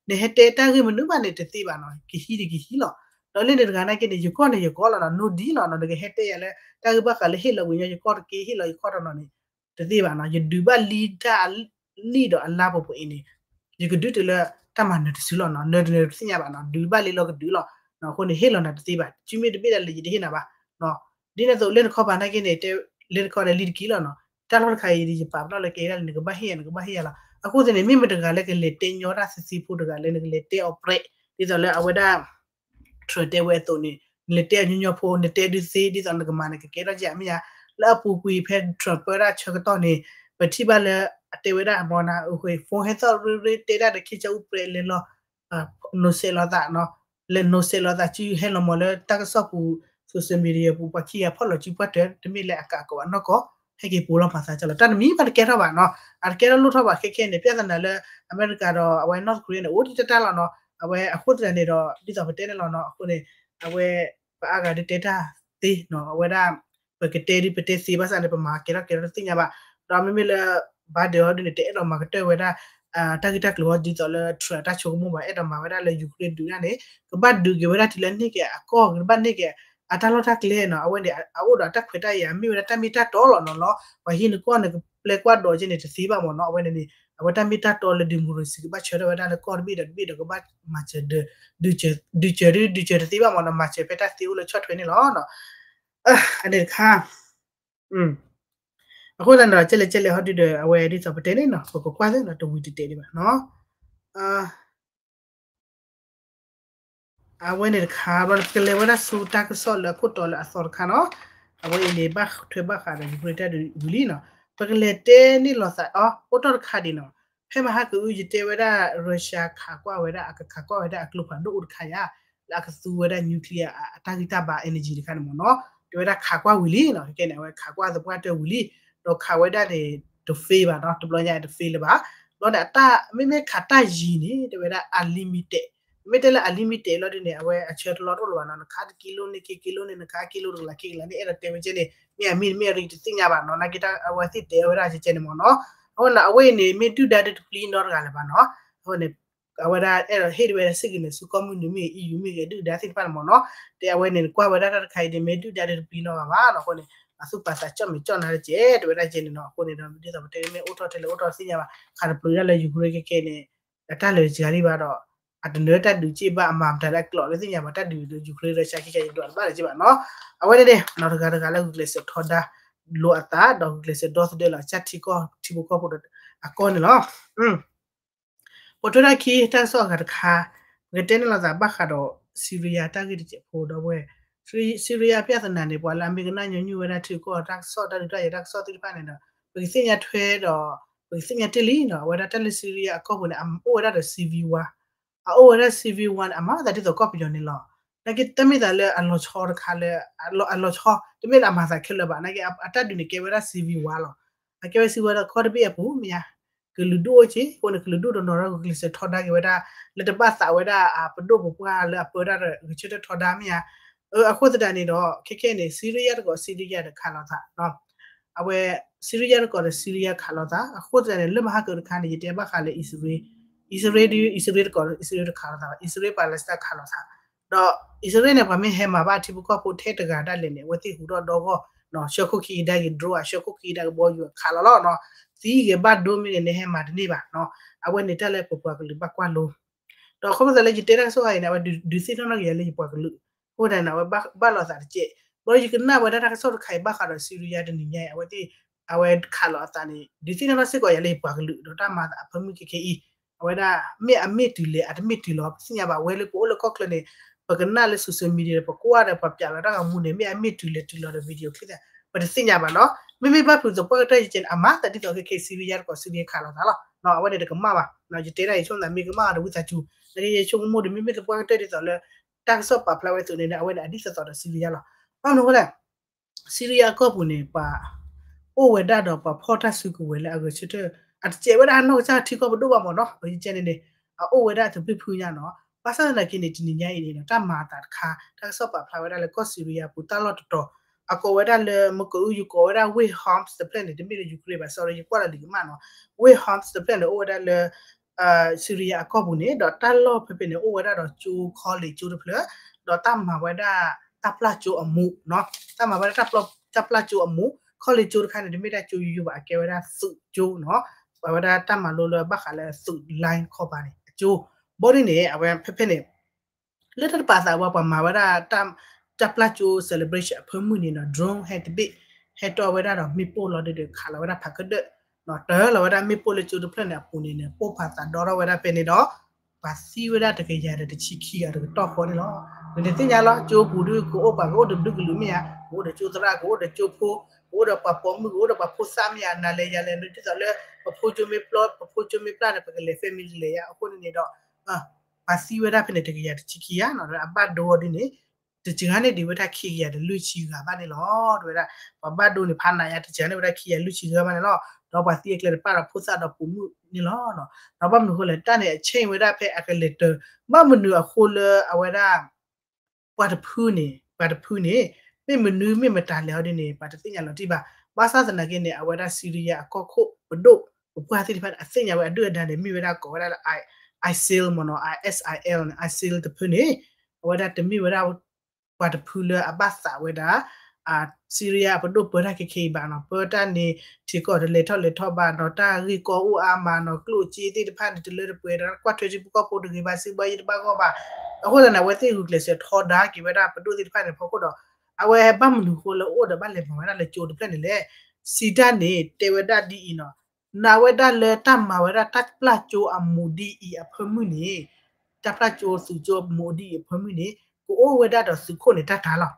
နဟဲတဲတၢ်ဂ့ၢ်မနုၤဘၣ်န့ၣ်တသ့ဘၣ်နီၤ ကဟံးန့ၣ်ကဟံးလီၤ ဒီးလၢန့ၣ်တဂၤနာ်က့န့ၣ် ယကီၢ်န့ၣ်ယကီၢ်လီၤနီၤ no deal လီၤနီၤ နကဟဲတဲယၤလၢ တၢ်ဂ့ၢ်ဘၣ်ဃးလၢဟ့ၣ်လီၤဝံၤညီယကီၢ်တက့ ဟ့ၣ်လီၤယကီၢ်တနီၤန့ၣ် တသ့ဘၣ်နီၤ ယဒုးဘၣ်လံတၢ်အနံၣ်ဒီးအလါပှဲၤပှဲၤအံၤန့ၣ် ယကဒုးတုၤလၢတၢ်မၤနၢၤတစုလီၤနီၤ နၢၤတနၢၤတသ့ၣ်ညါဘၣ်နီၤ ဒုးဘၣ်လံလီၤကဒုးလီၤ အဃိန့ၣ် ဟ့ၣ်လီၤနၤတသ့ဘၣ် စုမ့ၢ်တဘ့ၣ်ဒၣ်လဲာ်ယတဟ့ၣ်နၤဘၣ် ဒ်န့ၣ်အသိးလၢနခီပၤနာ်က့န့ၣ် တဲလၢနခီဒီးလံတက့ၢ်လီၤနီၤ တၢ်လီၢ်တခါအံၤယပာ်ပနီၣ်လၢကဲဒၣ်လၢနကဘၣ်ဟ့ၣ်ယၤ နကဘၣ်ဟ့ၣ်ယၤလီၤ အဃိသတးန့ၣ် မ့ၢ်မတၤတဂၤလၢကလဲၤတဲညီတၢ်သ့သ့ဖိတဂၤလၢနကလဲၤတဲအီၤပြဲး ဒ်သိးလၢအဝဲဒၣ် Trump တဲဝဲအသိးန့ၣ် နလဲၤတဲအီၤညီညီဖိ နတဲဒုးသ့ ဒ်သိးနကမၤန့ၣ် ကကဲထီၣ်ကဲမ့ၢ်ဧါ လၢအပူၤကွံာ်ဖဲ Trump ပၢတၢ်ဆၢကတီၢ်န့ၣ် ပထံၣ်ဘၣ်လၢ အတဲဝဲဒၣ်မ့ၢ်နၤ အဃိ phone ဟဲသီၣ်ရ့ရ့ တဲတၢ်ဒီးခ့ကၠီအူပြဲးလဲၤလီၤ နိးစဲးလီၤသးနီၤ လဲၤနိးစဲးလီၤသး စုဟဲလီၤမးလၢတၢ်ကစီၣ်ပူၤ social media ပူၤ ပှၤခံဂၤဖီၣ်လီၤစုပှၢ်တၢၢ် တမ့ၢ်လၢအကးကီးဘၣ်နီၢ်ကီၢ် ဟဲက့ၤပိာ်လီၤမၤသးကၢ်လီၤ တၢ်တမံၤဘၣ်တကဲထီၣ်ဘၣ်နီၤ အတကဲထီၣ်လိၣ်ထီၣ်ဘၣ်ခဲခဲန့ၣ် ပြဿနာလၢအမဲရကၤဒီးအဝဲ North Korea န့ၣ် အိၣ်ဒံးတၢ်တၢ်လီၤနီၤ အဝဲအဃိသတးန့ၣ်ဒီး ဒ်သိးပတဲန့ၣ်လီၤနီၤ အဃိန့ၣ် အဝဲ ပှၤအါဂၤဒုးတဲတၢ်သ့နီၤ အဝဲဒၣ် ပကတဲဒုးပတဲသ့ဘၣ်ဆၣ်န့ၣ် ပမၤကဲထီၣ်ကဲထီၣ်တသ့ၣ်ညါဘၣ် ဒီးမ့မ့ၢ်လၢ Biden ဟီဒုးန့ၣ် တအဲၣ်ဒိးမၤကတၢၢ်ဝဲဒၣ် တၢ်ဂ့ၢ်တၢ်ကျိၤဟီဒ်သိးလၢ Trump တၢ်ဆိကမိၣ်ဘၣ် အဲၣ်ဒိးမၤဝဲဒၣ်လၢ Ukraine ဒုးဒၣ်န့ၣ် ကဘၣ်ဒုးက့ၤဝဲဒၣ်တုၤလၢန့ၢ်က့ၤအကီၢ် ကဘၣ်န့ၢ်က့ၤ အတၢ်လီၢ်တၢ်ကျဲနီၤ အဝဲန့ၣ် အအိၣ်ဒီးတၢ်ခွဲးတၢ်ယာ် မ့ၢ်ဝဲဒၣ်တၢ်မ့ၢ်တၢ်တီလီၤနီၤလီၤ ပှၤဟံးနကီၢ်န့ၣ် ကပျဲကွၢ်ဒိးက့န့ၣ် တသ့ဘၣ်မ့ၢ်နီၤ အဝဲန့ၣ်န့ၣ် အဝဲတၢ်မ့ၢ်တၢ်တီလၢ democracy ကဘၣ်ဆၢထၢၣ်ဝဲဒၣ်လၢကီၢ်တဘ့ၣ်ဒီးတဘ့ၣ်ဒီး ကဘၣ်မၤစၢၤ ဒုးစၢၤ ဒုးစၢၤတသ့ဘၣ်မ့ၢ်နီၤ မၤစၢၤဖဲတၢ်သ့အိၣ်လၢဆီၣ်ထွဲန့ၣ်လီၤ. အန့ၣ်တခါ အဃိသတးန့ၣ်ဒီး ကဲလဲၣ်ကဲလဲၣ်ဟီဒုးဒီး အဝဲဒ်သိးပတဲန့ၣ်နီၤ ပကကွၢ်သ့နီၤ တဝံၤတတဲာ်ဒံးဘၣ်နီၤ အဝဲန့ၣ်တခါ ပကလဲၤဝဲဒၣ်ဆူတၢ်ကစီၣ်လၢအခိၣ်တီလၢအသီတခါနီၤ အဝဲအံၤန့ၣ် ဘၣ်ထွဲဘၣ်ဃးဒီး Ukraine တၢ်ဒုးဝံၤလံနီၤ ပကလဲၤတဲန့ၢ်လိာ်သးအီၤ အိၣ်တီၢ်တခါဒံးနီၤ ဖဲမဟါကအု ယတဲဝဲဒၣ် Russia ခးကွၢ်ဝဲဒၣ် အကခးကွၢ်ဝဲဒၣ်အကျိဖးဒိၣ်အိၣ်တခါယါ လၢအကသူဝဲဒၣ် nuclear အတၢ်ဂံၢ်တၢ်ဘါ energy တခါန့ၣ်မ့ၢ်နီၤ တဲဝဲဒၣ်ခးကွၢ်ဝံၤလံနီၤ ခဲကဲန့ၣ် အဝဲခးကွၢ်သပှၢ်တၢၢ်ဝံၤလံ ဒီးခးဝဲဒၣ်န့ၣ် တဖဲဘၣ်နီၤ တဘျီညါတဖဲလၢၤဘၣ် ဘျီန့ၣ် အတၢ်မ့မ့ၢ်ခးတၢ်ယံၤန့ၣ် တဲဝဲဒၣ် unlimited မ့ၢ်တဲလၢ unlimited လီၤဒ်န့ၣ် အဝဲအဆၢတလီၢ်တအိၣ်လၢၤဘၣ်နီၤ နခးတကံလိန့ၣ် က့က့လိန့ၣ် နခးက့လိတကလးခံကလးန့ၣ် အဲၣ်ဒိးတဲဝဲကဲန့ၣ် မ့ၢ်အမ့ၢ်တမ့ၢ်အရံတသ့ၣ်ညါဘၣ်နီၤ နာ်က့တၢ်အဝဲသ့ၣ်တဲဝဲဒၣ်ကဲကဲန့ၣ်မ့ၢ်နီၤ အဃိန့ၣ် အဝဲအံၤန့ၣ် မ့ၢ်ဒုၣ်ဒါဒုးတပျံၤနီတဂၤလၢၤဘၣ်နီၤ အဃိန့ၣ် အဝဲဒၣ်အဲၣ်ဒိးဟ့ၣ်ဒ်ဝဲဒၣ် signal ဆူကီၢ်မုၢ်နုာ်မ့ၢ်ဂ့ၤ EU မ့ၢ်ဂ့ၤ ဒုၣ်ဒါသ့ၣ်တဖၣ်န့ၣ်မ့ၢ်နီၤ တဲအဝဲန့ၣ် ကွၢ်ဝဲဒၣ်တၢ်တခါအံၤန့ၣ် မ့ၢ်ဒုၣ်ဒါဒုးတပျံၤနီတဂၤဘၣ်နီၤ အဃိန့ၣ် အသူၣ်ပာ်သးကၠီၣ်မဲာ်ကၠီၣ်နါတကဲး တဲဝဲဒၣ်ကဲန့ၣ်နီၤ. အဃိန့ၣ်ဒီး ဒ်သိးပတဲမ့ၢ်အိၣ်ထီၣ်ထဲလဲၣ်အိၣ်ထီၣ်သ့ၣ်ညါဘၣ် ခးတပျုၤဒၣ်လၢ Ukraine ခဲခဲန့ၣ် အတၢ်လၢာ်တစှၤလံဘၣ်ဒီး အတနၢတၢ်ဒုးက့ၢ်ဘၣ် အမၤမတၤလၢအကျိၤလၢသ့ၣ်ညါဘၣ် တၢ်ဒုးလၢ Ukraine ဒီး Russia ခဲခဲန့ၣ် ဒွးတဘၣ်လၢၤက့ၢ်ဘၣ်နီၤ. အဝဲန့ၣ်န့ၣ် နီၤတဂၤတဂၤလၢဂုာ်ကျဲးစၢးထီဒါလိာ်အသး ဒီးဂုာ်ကျဲးစၢးဒီသဒၢလီၤ ကၢ်ထံကီၢ်ထံဖိကီၢ်ဖိဒီးအကီၢ်န့ၣ်လီၤ. ပိာ်ထွဲထီၣ်ခံ တၢ်ကစီၣ်အဂၤတခါ ပကတဲန့ၣ်လိာ်သးဘၣ်ဃးဒီး Syria တၢ်ဂ့ၢ်တစဲးဖိဒီပုၢ်ဝဲၢ် Syria ပြဿနာန့ၣ် ပှၤလၢအမ့ၢ်ကနၣ်ညီနုၢ်ဝဲဒၣ်ထံကီၢ်တၢ်ကစီၣ် တၢ်ဒုးတၢ်ယၤတၢ်ကစီၣ်သ့ၣ်တဖၣ်န့ၣ်ဒီး ပကသ့ၣ်ညါထွဲဒီး ပကသ့ၣ်ညါတ့ၢ်လံနီၤ အဝဲဒၣ်တၢ်လၢ Syria အကီၢ်ပူၤန့ၣ် အအိၣ်ဝဲဒၣ်ဒီး civil war အအိၣ်ဝဲဒၣ် civil war န့ၣ် အမၤသးဒ်သိးကီၢ်ပယီၤန့ၣ်လီၤ. နာ်က့တမ့ၢ်သးလၢအလီၤဆီတခါလၢ အလီၤဆီ တမ့ၢ်လၢအမၤသးခဲလၢာ်ဘၣ် နာ်က့အတၢ်ဒုးန့ၣ် ကဲဝဲဒၣ် civil war လီၤ. အကဲဝဲ civil war ဒီးကီၢ်တဘ့ၣ်အပူၤမ့ၢ်ဧါ ကလုာ်ဒူၣ်အိၣ်က့ၤ အဃိန့ၣ် ကလုာ်ဒူၣ်တနီၤဒီးဂုာ်ကျဲးစၢးထီဒါက့ၤဝဲဒၣ် လၢတဘၣ်သးဝဲဒၣ်အပဒိၣ်ပပှၢ်လၢအပၢဝဲဒၣ်ဒီး ဂဲၤဆၢထၢၣ်ထီဒါမ့ၢ်ဧါ. အဃိသတးန့ၣ်ဒီး ခဲခဲန့ၣ် Syria တကိး Syria တခးလိာ်သး အဝဲ Syria တကိးဒီး Syria ခးလိာ်သး အဃိသတးန့ၣ် လၢမဟါကတခါန့ၣ် ယတဲဘၣ်ဃးလၢ အံၣ်စရ့လး အံၣ်စရ့လးဒီး အံၣ်စရ့လးတကိးဒီး အံၣ်စရ့လးတခးလိာ်သးဘၣ် အံၣ်စရ့လး Palestine ခးလိာ်သး ဒီးအံၣ်စရ့လးန့ၣ် ပှၤမ့ၢ်ဟဲမၤဘၣ်ထံဖိကီၢ်ဖိထဲတဂၤဒၣ်လဲာ်န့ၣ် အဝဲသ့ၣ်ဟူးထီၣ်ဒီဂီၢ် ဆှၢခိၣ်ခံကဒါက့ၤ drone ဆှၢခိၣ်ခံကဒါက့ၤ ဘီယူၤခးလီၤလီၤနီၤ. သံဂ့ၤဘၣ်ဒိမ့ၢ်န့ၣ် နဟဲမၤတန့ၢ်ဘၣ်နီၤ. အဝဲန့ၣ်တၢ်လၢပပှၤကလုာ်ဘၣ်ကွၢ်လိ ဒီးခီဖျိလၢယတဲတၢ်ကစီၣ်အံၤန့ၣ် အဝဲဒုးသ့ၣ်နီၣ်ထီၣ်က့ၤယၤလၢယပှၤကလုာ် အဃိသတးန့ၣ် အဝဲဘၣ်လိာ်သးတကဲး ဘၣ်ဒီးယကနၣ်ဝဲဒၣ်တၢ်ကစီၣ်တခါအံၤဘၣ်ဃးဒီး Syria တနံၤညါအံၤ အဝဲသ့ၣ် အဝဲခးလိာ်အသးန့ၣ် ဒုးသ့ၣ်နီၣ်ထီၣ်စ့ၢ်ကီးယၤလၢယပှၤကလုာ်ဒီးတၢ်မၤသးအဖၢမုၢ်ခဲခဲအံၤ အဝဲဒၣ်မ့ၢ်အမ့ၢ်တုၤလဲၣ် အတမ့ၢ်တုၤလီၤ ပသ့ၣ်ညါဘၣ် ဝဲလၢပအိၣ်လၢကီၢ်ချၢန့ၣ် ပကနၣ်လၢ social media ဒီး ပကွၢ်ဒီးပှၤပျးလီၤတၢ်ဂီၤမူန့ၣ် မ့ၢ်အမ့ၢ်တုၤလဲၣ်တုၤလီၤဒီး video clip သ့ၣ် ပတသ့ၣ်ညါဘၣ်နီၤ. မ့မ့ၢ်ဘၣ်ဖုးသပှၢ်ကတၢၢ်ယကဲန့ၣ် အမၤသးဒ်သိးခဲခဲ Syria တကိး Syria ခးလိာ်သးလီၤ. အဝဲန့ၣ်တကမၣ်ဘၣ် ယတဲဒၣ်ယဆိကမိၣ်သးမ့ၢ်ကမၣ်ဒီးဝံသးစူၤ နကယဲဆိကမိၣ်ဒီး မ့မ့ၢ်သပှၢ်ကတၢၢ်ဒ်သိးလၢ တၢ်ကစီၣ်ပာ်ဖျါဝဲအသိးန့ၣ် အဝဲန့ၣ်အဒ်သိးသိးဒီး Syria လီၤ. ဘၣ်မနုၤအဃိလဲၣ် Syria အကီၢ်ပူၤန့ၣ် ပှၤအိၣ်ဝဲဒၣ်ဒီးပှၤဖီၣ်တၢ်စုကဝဲၤလၢအဂဲၤဆၢထၢၣ် အတစဲးဝဲဒၣ်အနီၢ်ကစၢ်ထံကီၢ်ပဒိၣ်ဘၣ်မးနီၤ ယကဲန့ၣ်န့ၣ် အအိၣ်ဝဲဒၣ်တဖုဖုညါနီၤ. ဘၣ်ဆၣ်သနာ်က့န့ၣ် တနံၤညါအံၤန့ၣ် တၢ်မၤအသးတခါ တၢ်ကစီၣ်ပာ်ဖျါဝဲဒၣ်လၢကီၢ် Syria အပူၤတၢ်လီၢ်တတီၤ အကိးဝဲဒၣ်လၢ မ့ၢ်ကအိၣ် ယကိးဝဲဒၣ် Wehms တဖျၢၣ်န့ၣ် တမ့ၢ်လၢ Ukraine ဘၣ် sorry ယကွၢ်လီၤလံာ်ကမၣ်နီၤ. Wehms တဖျၢၣ်န့ၣ် အိၣ်ဝဲဒၣ်လၢ Syria အကီၢ်ပူၤန့ၣ် ဒီးတၢ်လီၢ်ဖဲဖဲန့ၣ် အိၣ်ဝဲဒၣ်ဒီးကၠိ college ကၠိတဖျၢၣ် ဒီးတၢ်မၤဝဲဒၣ်တၢ်ပျၢ်ကၠိအမူးနီၤ တၢ်မၤဝဲဒၣ် တၢ်ပျၢ်ကၠိအမူး college ကၠိတခါန့ၣ် တမ့ၢ်ဒၣ်ကၠိယိယိဘၣ် အကဲဝဲဒၣ်သုးကၠိနီၤ ပှၤဝဲဒၣ်တၢ်မၤလိလၢဘၣ်ဃးလၢသုး line ခီပၤန့ၣ် အကၠိ ဘီဒ်န့ၣ် အဝဲဖဲဖဲန့ၣ် လၢတၢ်တပာ်သးဝဲ ပှၤမၤဝဲဒၣ် တၢ်ပျၢ်ကၠိ celebration အဖၢမုၢ်န့ၣ်နီၤ drone ဟဲတဘ့ၣ် ဟဲတီၢ်ဝဲဒၣ်ဒီးမ့ၣ်ပိၢ်လီၤဒုးဒီးခးလီၤဝဲဒၣ်ဖးကဒၢၣ် တၢ်လီၤဝဲဒၣ်မ့ၣ်ပိၢ်လၢကၠိတဖျၢၣ်န့ၣ်အပူၤန့ၣ်န့ၣ် ပိၢ်ဖးသးဒီထီၣ်ဝဲဒၣ်ဖဲန့ၣ်ဒီး ပှၤသံဝဲဒၣ်တကယၤဒီးတဆံခံဂၤတကတီၢ်ဃီန့ၣ်လီၤ. နသ့ၣ်ညါလီၤ ကၠိပူၤဒုးကအိၣ်ပှၤကအိၣ်တဘျုးကလုာ်မ့ၢ်ဧါ ကအိၣ်ဒီးကၠိသရၣ် ကအိၣ်ဒီးကၠိဖိ ကအိၣ်ဒီးပှၤပိာ်မုၣ် ကအိၣ်ဒီးပှၤဖိသၣ်မ့ၢ်ဧါ နၤလဲၤယၤလဲၤ ဒ်သိးလၢ ပဖိကၠိမ့ၢ်ပျၢ် ပဖိကၠိမ့ၢ်ပျၢ်န့ၣ် ပကလဲၤ family လဲၤယါ အဃိန့ၣ်န့ၣ်ဒီး ပှၤသံဝဲဒၣ်ဖဲန့ၣ်တကယၤတဆံခံဂၤနီၤ ဒီးအဘၣ်ဒိဒ်န့ၣ် တစှၤန့ၢ်ဒံးဝဲဒၣ်ခံကယၤဒီးလွံၢ်ဆံဂၤဘၣ်န့ၣ်လီၤ. တဲဝဲဒၣ် ပှၤဘၣ်ဒိန့ၣ်ဖးနးယါ တစှၤန့ၢ်ဝဲဒၣ်ခံကယၤလွံၢ်ဆံဂၤဘၣ်န့ၣ်လီၤ. ဒီးပှၤသံအကျဲတပၣ်ဒီးဖိသၣ်ဒီးပိာ်မုၣ်န့ၣ်လီၤ. ဒီးဘၣ်မနုၤအဃိလဲၣ် တၢ်န့ၣ်အ change ဝဲဒၣ်ဖဲအကလဲၤတၢၤ ဘၣ်မနုၤအဃိလၢအဝဲဒၣ် ပှၤတဖုန့ၣ် ပှၤတဖုန့ၣ် မ့ၢ်မနုၤမ့ၢ်မတၤလဲၣ်ဟီဒ်န့ၣ် ပှၤတသ့ၣ်ညါလီၤတံၢ်ဘၣ်. ဘၣ်ဆၣ်သနာ်က့န့ၣ် အဝဲဒၣ် Syria အကီၢ်ခိၣ်ပဒိၣ်ပပှၢ်သ့ၣ်တဖၣ်န့ၣ် အသ့ၣ်ညါဝဲအဒုၣ်အဒါန့ၣ် မ့ၢ်ဝဲဒၣ်ကိးဝဲဒၣ်လၢ ISIL မ့ၢ်နီၤ ISIL န့ၣ် ISIL တဖုန့ၣ် အဝဲဒၣ်တမ့ၢ်ဝဲဒၣ် ပှၤတဖုလၢအဘၣ်သးဝဲဒၣ် Syria အပဒိၣ်ပၢတၢ်ခဲခဲအံၤဘၣ်နီၤ ပၢတၢ်န့ၣ် ထံကီၢ်တလဲၤထီၣ်လဲၤထီၣ်ဘၣ်နီၤ တၢ်ဂ့ၢ်ကီအိၣ်အါမးနီၤ ကျိၣ်စ့သ့ၣ်တဖၣ်န့ၣ် တလၢတပှဲၤဒီး ကွၢ်ထွဲထံဖိကီၢ်ဖိတဂ့ၤဘၣ် စံးဘၣ်ယဲတဘၣ်ဂီၢ်ဘၣ်. အဃိသတးန့ၣ် အဝဲသ့ၣ်ဂုာ်ကျဲးစၢးထီဒါက့ၤဝဲဒၣ်ပဒိၣ်သ့ၣ်တဖၣ်န့ၣ် ဖီခိၣ်ဒီး အဝဲဘၣ်မနုၤဃိလၢအိၣ်ဒီးဘၣ်လဲၤမၤဝဲဒၣ်လၢကၠိတဖျၢၣ်န့ၣ်လဲၣ်. စံးတၢ်န့ၣ် တဲဝဲဒၣ်ဒ်အံၤနီၤ နာ်ဝဲဒၣ်လၢတၢ်မၤဝဲဒၣ်တၢ်ပျၢ်ကၠိအမူးဒ်အံၤအဖၢမုၢ်န့ၣ် တၢ်ပျၢ်ကၠိသုးကၠိမူးဒ်အံၤအဖၢမုၢ်န့ၣ် ကအိၣ်ဝဲဒၣ်ဒီးသုးခိၣ်န့ၣ်တၢ်တၢ်လီၤ.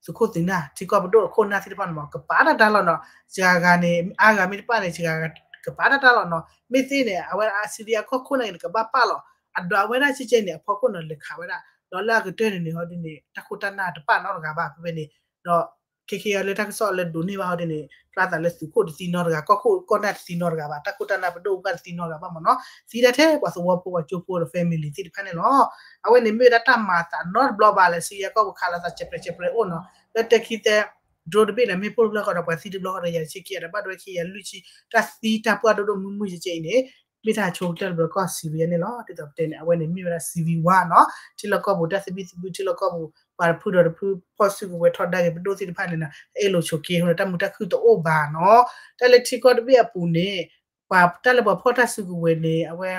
သုးခိၣ်သုးနၢ် ထံကီၢ်ပဒိၣ်အခိၣ်နၢ်သ့ၣ်တဖၣ်န့ၣ်မ့ၢ် ကပာ်တၢ်တၢ်လီၤနီၤ စှၤဂၤန့ၣ် အါဂၤမ့ၢ်တပာ်န့ၣ် စှၤဂၤကပာ်တၢ်တၢ်လီၤနီၤ မ့ၢ်သ့န့ၣ် အဝဲဒၣ် Syria ကီၢ်ခိၣ်န့ၣ် ကဘၣ်ပာ်လီၤ အဒွးဝဲဒၣ်ကဲကဲန့ၣ် အဖီခိၣ်နီၤ လဲၤခးဝဲဒၣ် ဒီးလၢအကတၢၢ်န့ၣ်န့ၣ်ဟီဒ်န့ၣ် တၢ်ခိၣ်တၢ်နၢ်တပာ်နီတဂၤဘၣ် ဖဲဖဲန့ၣ် ဒီး ခဲခဲအံၤလၢတၢ်ကစီၣ်လၢဒိးန့ၢ်ဘၣ်ဟီဒ်န့ၣ် ဖျါသးလၢသုးခိၣ်တသံနီတဂၤ ကီၢ်ခိၣ်ကီၢ်နၢ်တသံနီတဂၤဘၣ် တၢ်ခိၣ်တၢ်နၢ်ပဒိၣ်ပပှၢ်တသံနီတဂၤဘၣ်မ့ၢ်နီၤ သံဒၣ်ထဲပှၤသဝီဖိပှၤကၠိဖိဒီး family သ့ၣ်တဖၣ်န့ၣ်လီၤ. အဝဲန့ၣ်မ့ၢ်ဝဲဒၣ်တၢ်မၤအသးနီတဘျီဘၣ်လၢ Syria ကီၢ်ပူၤခးလိာ်သး စဲးပြဲးစဲးပြဲးအိၣ်နီၤ လၢတဲခံသဲ drone တဘ့ၣ်န့ၣ် မ့ၣ်ပိၢ်တဘျီဃီဒီး ပှၤသံတဘျီဃီဒီး ယၤတဆံခံဂၤဒီး ဘၣ်ဒိဝဲခံကယၤလွံၢ်ဆံ တၢ်သံတၢ်ပှၢ်ဒိၣ်ဒိၣ်မုၢ်မုၢ်ကဲကဲအံၤန့ၣ် မ့ၢ်တၢ်ဆိကတၢၢ်လၢပကီၢ် Syria န့ၣ်လီၤ. ဒ်သိးပတဲန့ၣ် အဝဲန့ၣ်မ့ၢ်ဝဲဒၣ် civil war နီၤ, ထံလီၢ်ကီၢ်ပူၤတၢ်သဘံၣ်သဘုၣ် ထံလီၢ်ကီၢ်ပူၤ ပှၤတဖုဒီးတဖု ဖီၣ်စုကဝဲၤထီဒါက့ၤပဒိၣ်သ့ၣ်တဖၣ်န့ၣ်နီၤ တအဲၣ်လိာ်ဆိးက့ အဃိန့ၣ် တၢ်မုာ်တၢ်ခုၣ်တအိၣ်ဘၣ်နီၤ. တၢ်လၢထံကီၢ်တဘ့ၣ်အပူၤန့ၣ် ပှၤတၢ်လၢပှၤဖီၣ်တၢ်စုကဝဲၤန့ၣ် အဝဲ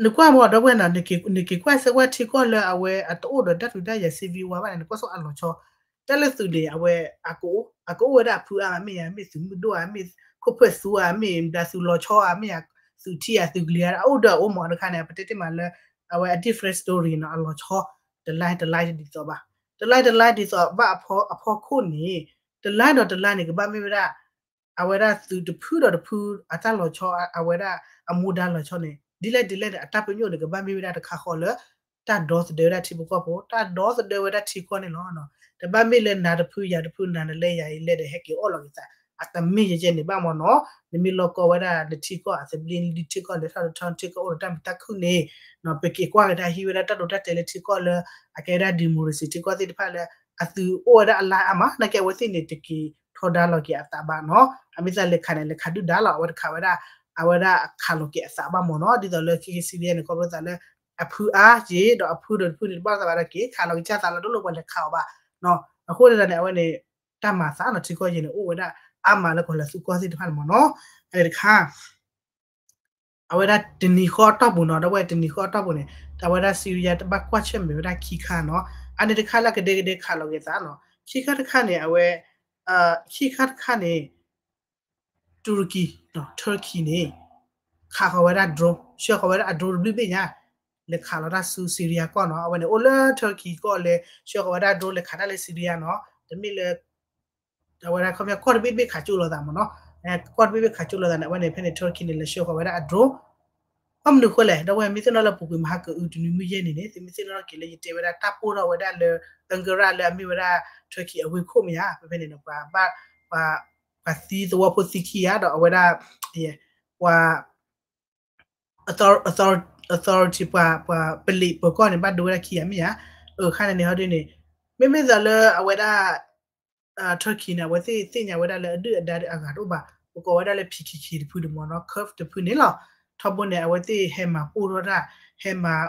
နကွၢ်မ့ၢ်ဒီပုၢ်ဝဲၢ်နီၤ, နက့ၤကွၢ်စ့ၢ်ကီးထံကီၢ်လၢအဝဲအတအိၣ်ဒီးတၢ်ဒုးတၢ်ယၤ civil war ဘၣ်န့ၣ် နကွၢ်ဆိအလီၤဆီ, တၢ်လၢသုးန့ၣ် အဝဲ အကအိၣ်ဝဲဒၣ်အဖုအါမး မ့ၢ်ယၤ မ့ၢ်သုးမုၢ်ဒိၣ်ဧါ မ့ၢ်ခိၣ်ဖၢၣ်သူဧါ မ့ၢ်ဒၣ်သုးလီၤဆီဧါ မ့ၢ်ယၤ သုးထံဧါ သုးကလံၤဧါ အအိၣ်ဒီးအအိၣ်မး တခါန့ၣ် ပတဲတ့ၢ်မးလၢ အဝဲအ different story နီၤ အလီၤဆီ တလါတလါဒ်သိးဘၣ်, တလါတလါဒ်သိးဘၣ်အဖီ အဖီခိၣ်န့ၣ် တလါဒီးတလါန့ၣ် ကဘၣ်မ့ၢ်ဝဲဒၣ် အဝဲဒၣ်သုးတဖုဒီးတဖု အတၢ်လီၤဆီ အဝဲဒၣ်အမူဒါလီၤဆီန့ၣ် ဒ်လဲၣ်ဒ်လဲၣ်န့ၣ် အတၢ်ပညိၣ်န့ၣ် ကဘၣ်မ့ၢ်ဝဲဒၣ်တခါဃီလၢ တၢ်ဒီသဒၢဝဲဒၣ်ထံဖိကီၢ်ဖိ တၢ်ဒီသဒၢဝဲဒၣ်ထံကီၢ်န့ၣ်လီၤ. တဘၣ်မ့ၢ်လၢနၤတဖုယၤတဖု နၤနလဲၤယၤအံၤလဲၤဒီးဟဲက့ၤအီၣ်လီၤက့ၤသး အတမ့ၢ်ယဲကဲန့ၣ်ဘၣ်မ့ၢ်နီၤ. နမ့ၢ်လီၢ်ကီၢ်ဝဲဒၣ်နထံကီၢ်အသဘျ့ နထံကီၢ်လဲၤထီၣ်လဲၤထီ နထံကီၢ်အိၣ်ဒီးတၢ်မုာ်တၢ်ခုၣ်န့ၣ် ပက့ၤကွၢ်ကဒါဟံးဝဲဒၣ်တၢ်ဒိတၢ်တဲာ်လၢထံကီၢ်လၢ အကဲဝဲဒၣ် democracy ထံကီၢ်သ့ၣ်တဖၣ်လၢ အသုးအိၣ်ဝဲဒၣ်အလါအါမး နာ်က့အဝဲသ့ၣ်န့ၣ် တက့ၤထီဒါလီၤက့ၤအသးဘၣ်နီၤ. အမ့ၢ်သးလဲၤခးန့ၣ် လဲၤခးဒုၣ်ဒါလီၤ အဝဲတခးဝဲဒၣ် အဝဲဒၣ်ခးလီၤက့ၤအသးဘၣ်မ့ၢ်နီၤ. ဒ်သိးလၢခဲက့ၤ Syria န့ၣ် ခီဖျိသးလၢ အဖုအါက့ၤ ဒီးအဖုဒီးတဖုန့ၣ် တဘၣ်သးဘၣ်ဒီးက့ၤ ခးလီၤက့ၤကၢ်သးလီၤ တလိၣ်ပှၤလဲၤခးအီၤဘၣ်နီၤ. အဃိန့ၣ်န့ၣ် အဝဲန့ၣ် တၢ်မၤသးနီၤ ထံကီၢ်ယဲန့ၣ် အိၣ်ဝဲဒၣ်အါမးလၢကီၢ်လၢသုးကီၢ်သ့ၣ်တဖၣ်န့ၣ်မ့ၢ်နီၤ. အန့ၣ်တခါ အဝဲဒၣ်တနံၤဃီအတီၢ်ပူၤနီၤ ဒီးဝဲတနံၤဃီအတီၢ်ပူၤန့ၣ် အဝဲဒၣ် Syria တဘၣ်ကွၢ်ဆၢၣ်မဲာ်ဝဲဒၣ်ခံခါနီၤ. အန့ၣ်တခါလၢကဒဲကဒဲခးလီၤက့ၤသးနီၤ. ခံခါတခါန့ၣ် အဝဲ ခံခါတခါန့ၣ် တူရကီ Turkey န့ၣ် ခးဃီၤဝဲဒၣ် drone ဆှၢဃီၤဝဲဒၣ်အ drone တဘျုးဘ့ၣ်ညါ လဲၤခးလီၤတၢ်ဆူ Syria ကီၢ်နီၤ. အဝဲန့ၣ်အိၣ်လၢ Turkey ကီၢ်လဲၤဆှၢဃီၤဝဲဒၣ် drone လဲၤခးတၢ်လၢ Syria နီၤ. တမ့ၢ်လၢ အဝဲဒၣ်ခီပညီကီၢ်တဘ့ၣ်တဘ့ၣ်ခးကၠိလိာ်သးမ့ၢ်နီၤ. ကီၢ်တဘ့ၣ်တဘ့ၣ်ခးကၠိလိာ်သးန့ၣ် အဝဲန့ၣ် ဖဲန့ၣ် Turkey န့ၣ် လဲၤဆှၢဃီၤဝဲဒၣ်အ drone ဘၣ်မနုၤဃိလဲၣ် ဒီးဝဲမ့ၢ်သ့ၣ်နီၣ်လၢပူၤကွံာ်မဟါကအုတနွံမုၢ်ယဲၢ်နံၤန့ၣ် သုမ့ၢ်သ့ၣ်နီၣ်ထီၣ်က့ၤလၢယတဲဝဲဒၣ်တၢ်ပိၢ်ထီၣ်ဝဲဒၣ်လၢ Ankara လၢအမ့ၢ်ဝဲဒၣ် Turkey အဝ့ၢ်ခိၣ်မ့ၢ်ဧါ ဖဲဖဲန့ၣ်ဒီး ပှၤဘၣ် ပှၤ ပှၤသံသဝီဖိသံခံဂၤဒီးအဝဲဒၣ် ပှၤ author- author- authority ပှၤ ပှၤပလံးပၢၤကီၢ်န့ၣ် ဘၣ်ဒိဝဲဒၣ်ခံဂၤမ့ၢ်ဧါ. အခါန့ၣ်န့ၣ်ဟီဒ်န့ၣ် မ့မ့ၢ်သးလၢအဝဲဒၣ် Turkey န့ၣ် အဝဲသ့ၣ်သ့ၣ်ညါဝဲဒၣ်လၢအဒုၣ်အဒါအဂၤတအိၣ်ဘၣ် ပကိးဝဲဒၣ်လၢ P K K တဖုတမ့ၢ်နီၤ Kurd တဖုန့ၣ်လီၤ. ထီဘိန့ၣ် အဝဲသ့ၣ်ဟဲမၤပိၢ်ထီၣ်တၢ် ဟဲမၤ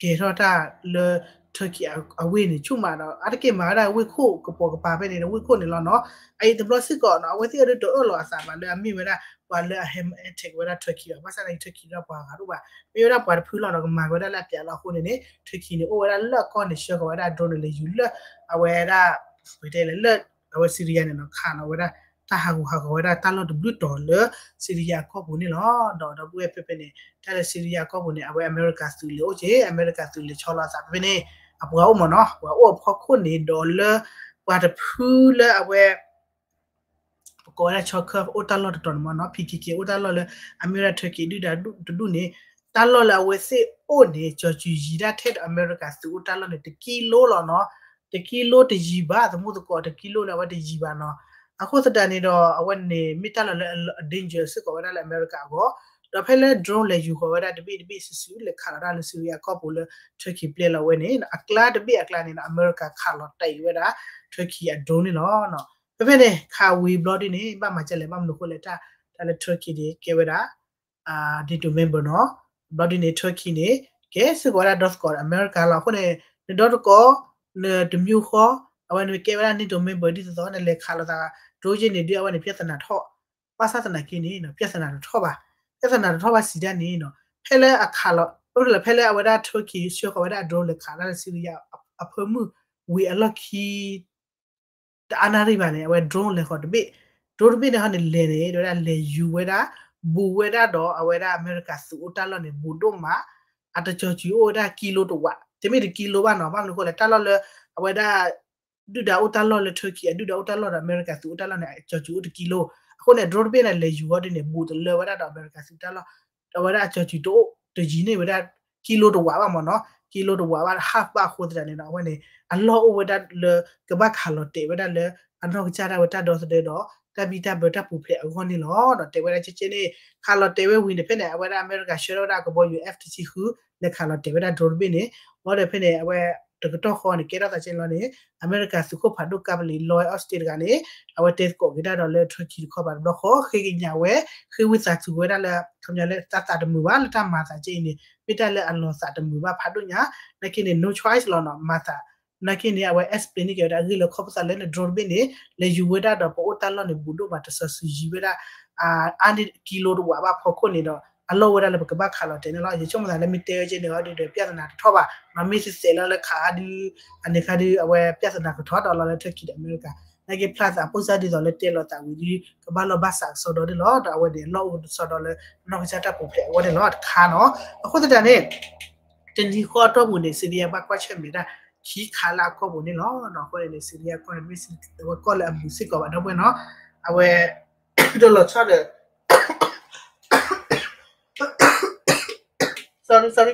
ကဲၤထီၣ်တၢ်လၢ Turkey အဝ့ၢ်န့ၣ် ဆူၣ်မးဒီး အါတက့ၢ်မၤဝဲဒၣ်ဝ့ၢ်ခိၣ်ကပိာ်ကပၤဖဲန့ၣ်ဒီးဝ့ၢ်ခိၣ်န့ၣ်လီၤနီၤ. အအံၤတဘျီစ့ၢ်ကီးနီၤ အဝဲသ့ၣ်အဒုးတအၢၣ်လီၤအသးဘၣ်လၢအမ့ၢ်ဝဲဒၣ် ပှၤလၢအဟဲမၤ attack ဝဲဒၣ် Turkey ဘၣ် ဘၣ်ဆၣ်သနာ်က့ Turkey ဒီးပှၤဂၤတအိၣ်ဘၣ် မ့ၢ်ဝဲဒၣ်ပှၤတဖုလီၤဒီး ကမၤက့ၤဝဲဒၣ်လၢအပျးလီၤအဃိန့ၣ်န့ၣ် Turkey န့ၣ် အိၣ်ဝဲဒၣ်လၢအကီၢ်န့ၣ် ဆှၢဃီၤဝဲဒၣ် drone န့ၣ် လဲၤယူၤလၢ အဝဲဒၣ် ပတဲလဲၣ်လၢ အဝဲ Syria န့ၣ်နီၤ ခးလီၤဝဲဒၣ် တၢ်ဟးဂူာ်ဟးဂီၤဝဲဒၣ်တၢ်လီၢ်တဘျုးတီၤလၢ Syria အကီၢ်ပူၤန့ၣ်လီၤ. ဒီးဒီပုၢ်ဝဲၢ်ဖဲဖဲန့ၣ် တၢ်လၢ Syria အကီၢ်ပူၤန့ၣ် အဝဲအမဲရကၤသုးလဲၤအိၣ်က့ၤ အမဲရကၤသုးလဲၤဆီလီၤအသးဖဲဖဲန့ၣ် အပှၤအိၣ်မ့ၢ်နီၤ ပှၤအိၣ်အဖီခိၣ်န့ၣ် ဒီးလၢပှၤတဖုလၢအဝဲ ပကိးဝဲဒၣ် Kurd အိၣ်တၢ်လီၢ်တတီၤန့ၣ်မ့ၢ်နီၤ P K K အိၣ်တၢ်လီၢ်လၢ အမ့ၢ်ဝဲဒၣ် Turkey ဒုၣ်ဒါတဒူၣ်န့ၣ် တၢ်လီၢ်လၢအဝဲသ့ၣ်အိၣ်န့ၣ် ကၠီၤစူၤယံၤဒၣ်ထဲဒီးအမဲရကၤသုးအိၣ်တၢ်လီၢ်န့ၣ် တကံလိလီၤနီၤ. တကံလိတယံၤဘၣ် သမူသကိးတကံလိန့ၣ် အဝဲတယံၤဘၣ်နီၤ. အဃိသတးန့ၣ်ဒီး အဝဲန့ၣ်မ့ၢ်တၢ်လီၢ်လၢအ danger စ့ၢ်ကီးဝဲဒၣ်လၢအမဲရကၤအဂီၢ် ဒီးဖဲလၢ drone လဲၤယူၤဃီၤဝဲဒၣ်တဘ့ၣ်တဘ့ၣ်စုာ်စုာ် လဲၤခးလီၤတၢ်လၢ Syria အကီၢ်ပူၤလၢ Turkey ပျဲလီၤဝဲန့ၣ် အကျါတဘ့ၣ်အကျါန့ၣ်နီၤ အမဲရကၤခးလီၤတဲာ်ဝဲဒၣ် Turkey အ drone န့ၣ်လီၤ. ဖဲဖဲန့ၣ် ခးဝံၤဘျီဒ်န့ၣ် ဘၣ်မၤဒ်လဲၣ် ဘၣ်မနုၤအဃိလဲၣ် တၢ်လၢ Turkey န့ၣ် ကဲဝဲဒၣ် NATO member နီၤ. ဘျီဒ်န့ၣ် Turkey န့ၣ် ကဲစ့ၢ်ကီးဝဲဒၣ်ဒီသကိးဒီးအမဲရကၤလီၤ. အဃိန့ၣ် နဒီတကိး နတမံၤဃီ အဝဲန့ၣ်ကဲဝဲဒၣ် NATO member ဒ်သိးသိး နလဲၤခးလိာ်သး drone ယဲန့ၣ်ဒုး အဝဲန့ၣ် ပြဿနာထီၣ် ဘၣ်ဆၣ်သနာ်က့န့ၣ် ပြဿနာတထီၣ်ဘၣ်. ပြဿနာတထီၣ်ဘၣ်စံးဒ်န့ၣ်နီၤ ဖဲလၢအခးလီၤ ဖဲလၢအဝဲဒၣ် Turkey ဆှၢဃီၤဝဲဒၣ် drone လဲၤခးဒၣ်လၢ Syria အဖၢမုၢ်ဝံၤအလီၢ်ခံ တအါနၣ်ရံၣ်ဘၣ်န့ၣ် အဝဲ drone လဲၤဃီၤတဘ့ၣ် drone တဘ့ၣ်န့ၣ်ဟီန့ၣ်လဲၤန့ၣ် တဲဝဲဒၣ်လဲၤယူၤဝဲဒၣ် ဘူးဝဲဒၣ်ဒီးအဝဲဒၣ်အမဲရကၤသုးအိၣ်တၢ်လီၢ်န့ၣ် ဘူးဒိၣ်မး အတကၠီၤစူၤအိၣ်ဝဲဒၣ်ကံလိတဝး တမ့ၢ်တကံလိဘၣ်နီၤ ဘၣ်မနုၤအဃိလဲၣ် တၢ်လီၢ်လၢ အဝဲဒၣ် ဒုၣ်ဒါအိၣ်တၢ်လီၢ်လၢ Turkey အဒုၣ်ဒါအိၣ်တၢ်လီၢ်ဒီးအမဲရကၤသုးအိၣ်တၢ်လီၢ်န့ၣ် အကၠီၤစူၤအိၣ်တကံလိ အဃိန့ၣ် drone တဘ့ၣ်န့ၣ် လဲၤယူၤဝဲဒ်န့ၣ် ဘူးတလၢဝဲဒၣ်ဒီးအမဲရကၤသုးတၢ်လီၢ် အဝဲဒၣ်အကၠီၤစူၤတအိၣ်တယံၤန့ၢ်ဝဲဒၣ် ကံလိတဝးဘၣ်မ့ၢ်နီၤ ကံလိတဝးဘၣ် half ဘၣ်အဃိသတးန့ၣ်ဒီး အဝဲန့ၣ် အလီၢ်အိၣ်ဝဲဒၣ်လၢ ကဘၣ်ခးလီၤတဲာ်ဝဲဒၣ်လၢ အနီၢ်ကစၢ်ဒၣ်ဝဲတၢ်ဒီသဒၢဒီး တၢ်ဘံၣ်တၢ်ဘၢတၢ်ပူၤဖျဲးအဂီၢ်န့ၣ်လီၤ. ဒီးတဲဝဲဒၣ်ကဲကဲန့ၣ် ခးလီၤတဲာ်ဝဲဝံၤန့ၣ်ဖဲန့ၣ် အဝဲဒၣ်အမဲရကၤဆှၢထီၣ်ဝဲဒၣ်ကဘီယူၤ F တဆံဃု လဲၤခးလီၤတဲာ်ဝဲဒၣ် drone တဘ့ၣ်န့ၣ် ဘၣ်ဒီးဖဲန့ၣ် အဝဲ တကတီၢ်ဃီန့ၣ် ကဲထီၣ်သးကဲလီၤန့ၣ် အမဲရကၤသုးခိၣ်ဖးဒိၣ်ကါပလံ Lloyd Austin တဂၤန့ၣ် အဝဲတဲသကိးက့ၤတၢ်ဒီးလၢ Turkey တခီပၤတဘျီဃီ ဃ့ကညးဝဲ ဃ့ဝံသးစူၤဝဲဒၣ်လၢ ခီပညီလၢတၢ်သးတမုာ်ဘၣ်လၢတၢ်မၤသးကဲအံၤန့ၣ် မ့ၢ်တၢ်လၢအလီၤသးတမုာ်ဘၣ်ဖးဒိၣ်ညါ နာ်က့န့ၣ် no choice လီၤနီၤ မၤသး နာ်က့န့ၣ် အဝဲ explain န့ၢ်က့ၤဝဲဒၣ်အဂ့ၢ်လၢ ခီဖျိသးလၢန drone တဘ့ၣ်န့ၣ် လဲၤယူၤဝဲဒၣ်ဒီးပအိၣ်တၢ်လီၢ်န့ၣ် ဘူးဒိၣ်မးတစီၤစုၤယံၤဝဲဒၣ် အါန့ၢ်ကံလိတဝးဘၣ်ဖီခိၣ်န့ၣ်ဒီး အလီၢ်ဝဲဒၣ်လၢပကဘၣ်ခးလီၤတဲာ်န့ၣ်လီၤ. ယဆိကမိၣ်သးလၢမ့ၢ်တဲဝဲကဲန့ၣ်ဒီး ပြဿနာတထီၣ်ဘၣ်နီၤ မ့ၢ်သ့ၣ်သဲးလၢလၢခးဒု အန့ၣ်ခါဒု အဝဲပြဿနာကထီၣ်ဒီးလီၤလၢ Turkey ဒီးအမဲရကၤ နာ်က့ဖျါသးအပိၢ်စၢ်ဒ်သိးလၢတဲလီၤသးဝံၤဒု ကဘၣ်လီၢ်ဘၣ်စးကစီဒီဒ်လီၤ ဒီးအဝဲန့ၣ် အလီၢ်အိၣ်ကစီဒီလၢ နီၢ်ကစၢ်တၢ်ပူၤဖျဲးအဂီၢ်န့ၣ်လီၤ တခါနီၤ အဃိသတးန့ၣ် တနံၤဃီအတီၢ်ပူၤန့ၣ် စံးဒယါဘၣ်ကွၢ်ဆၢၣ်မဲာ်တၢ် ခံခါလၢအကီၢ်ပူၤန့ၣ်လီၤ. အဃိန့ၣ် စံးဒယါကီၢ်န့ၣ် မ့ၢ်စံးဝဲကီၢ်လၢအမုာ်စ့ၢ်ကီးဘၣ်ဒီပုၢ်ဝဲၢ်နီၤ အဝဲ တလီၤဆီဒီး sorry sorry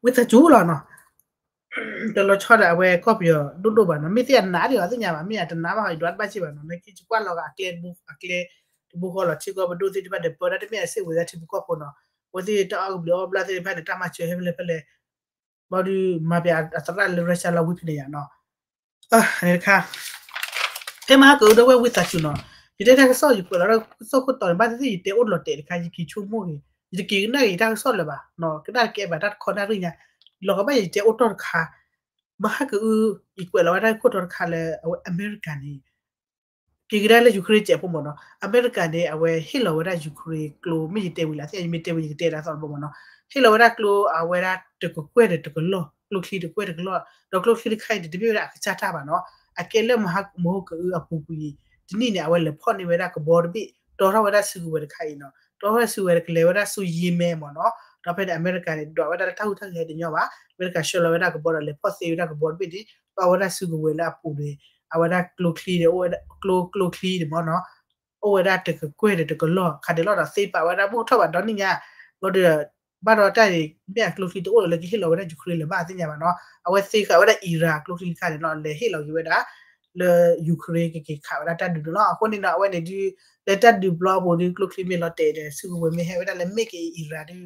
ဝံသးစူၤလီၤနီၤ တလီၤဆီဒီးအဝဲကီၢ်ပယီၤဒိၣ်ဒိၣ်ဘၣ်နီၤ မ့ၢ်သ့ၣ်အနးဒံးအီၤသ့ၣ်ညါဘၣ် မ့ၢ်အတနးဘၣ်ဟီ ယဒွးတဘၣ်စ့ၢ်ဘၣ်နီၤ နက့ၤကွၢ်လီၤဂာ်အကျဲတဘိ အကျဲတဘိဃီလီၤ ထံကီၢ်ပဒိၣ်သ့ၣ်တဖၣ်ဒီး ပၢဒၣ်တမ့ၢ်အစ့ၣ်ဝဲဒၣ်ထံဖိကီၢ်ဖိနီၤ အဝဲသ့ၣ်တၢ်အီၣ်ကဘျံးအီၣ်ဘျၣ်သ့ၣ်တဖၣ်န့ၣ် တၢ်မၤစၢၤဟဲဖဲလဲၣ်ဖဲလဲၣ် ဘၣ်ဒီးမၤပျးအသရၣ်လၢ Russia လီၤဝံဖဲန့ၣ်ယါနီၤ န့ၣ်တခါ ဖဲမဟါကအုဒီပုၢ်ဝဲၢ်ဝံသးစူၤနီၤ ယတဲတၢ်ကစီၣ်ယကွဲးလီၤတၢ်ကစီၣ်ခိၣ်တီန့ၣ် ဘၣ်သ့ၣ်သ့ၣ်ယတဲအိၣ်လီၤတဲာ်တခါ ယက့ၤဆိကမိၣ်ဂ့ၤ ယတက့ၤကနၣ်ဂ့ၤယတၢ်ကစီၣ်လၢၤဘၣ် ကနၣ်တကဲဘၣ်တၢ်တခီနၣ်ရံၣ်ညါ လီၤကဘၣ်ယတဲအိၣ်တီၢ်တခါ မဟါကအု ယကွဲးလီၤဝဲတၢ်ခိၣ်တီတခါလၢ အဝဲအမဲရကၤန့ၣ် က့ၤကဒါလၢ Ukraine စဲးဖိမ့ၢ်နီၤ အမဲရကၤန့ၣ် အဝဲဟ့ၣ်လီၤဝဲဒၣ် Ukraine ကျိ မ့ၢ်ယတဲဝံၤလၢသ့ၣ် ယမ့ၢ်တဲဝံၤယကတဲဒၣ်သီတဘိမ့ၢ်နီၤ ဟ့ၣ်လီၤဝဲဒၣ်ကျိအဝဲဒၣ်တကကွဲၢ်ဒီးတကလီၢ် ကျိချံတကွဲၢ်တကလီၢ် ဒီးကျိချံတခါအံၤန့ၣ် တမ့ၢ်ဝဲဒၣ်အကစၢ်တၢ်ဘၣ်နီၤ အကဲလၢမဟါမဟါကအုအပူၤကွံာ် တနံၣ်န့ၣ် အဝဲလဲၤဖီၣ်န့ၢ်ဝဲဒၣ်ကဘီတဘ့ၣ် တီထီၣ်ဝဲဒၣ်စုကဝဲၤတခါအံၤနီၤ တီထီၣ်ဝဲဒၣ်စုကဝဲၤတကလဲၤဝဲဒၣ်ဆူယ့မဲမ့ၢ်နီၤ ဒီးဖဲန့ၣ် အမဲရကၤန့ၣ် ဒွးဝဲဒၣ်လၢတၢ်ဟူးတၢ်ဂဲၤတညီဘၣ် အမဲရကၤဆှၢလီၤဝဲဒၣ်ကဘီဒီးလဲၤဖီၣ်သ့ဝဲဒၣ်ကဘီတဘ့ၣ်န့ၣ် တီဝဲဒၣ်စုကဝဲၤလၢအပူၤန့ၣ် အဝဲဒၣ်ကျိချံန့ၣ် အိၣ်ဝဲဒၣ်ကျိ ကျိချံန့ၣ်မ့ၢ်နီၤ အိၣ်ဝဲဒၣ်တကကွဲၢ်ဒီးတကလီၢ် ခးဒဲးလီၤဒီး သ့ပာ်ဝဲဒၣ်ဘူၣ်ထီၣ်ဘၣ်ဒီနံၣ်ညါ ဘၣ်ဒီး ဘၣ်ဒီးတၢ်န့ၣ် မ့ၢ်အကျိချံတအိၣ်လၢကဟ့ၣ်လီၤဝဲဒၣ် Ukraine လၢၤဘၣ်သ့ၣ်ညါဘၣ်နီၤ အဝဲသ့ဃာ်ဝဲဒၣ် Iran ကျိချံတခါန့ၣ်နီၤ လဲၤဟ့ၣ်လီၤက့ၤဝဲဒၣ် လၢ Ukraine ကက့ၤခးဝဲဒၣ်တၢ်ဒုးန့ၣ်လီၤ. အဃိန့ၣ်ဒီး အဝဲန့ၣ်ဒု လၢတၢ်ဒုးဘျီအပူၤဒု ကျိချံမ့ၢ်လီၤတဲာ်ဒီး စုကဝဲၤမ့ၢ်ဟဲဝဲဒၣ်လၢ made in Iran ဒု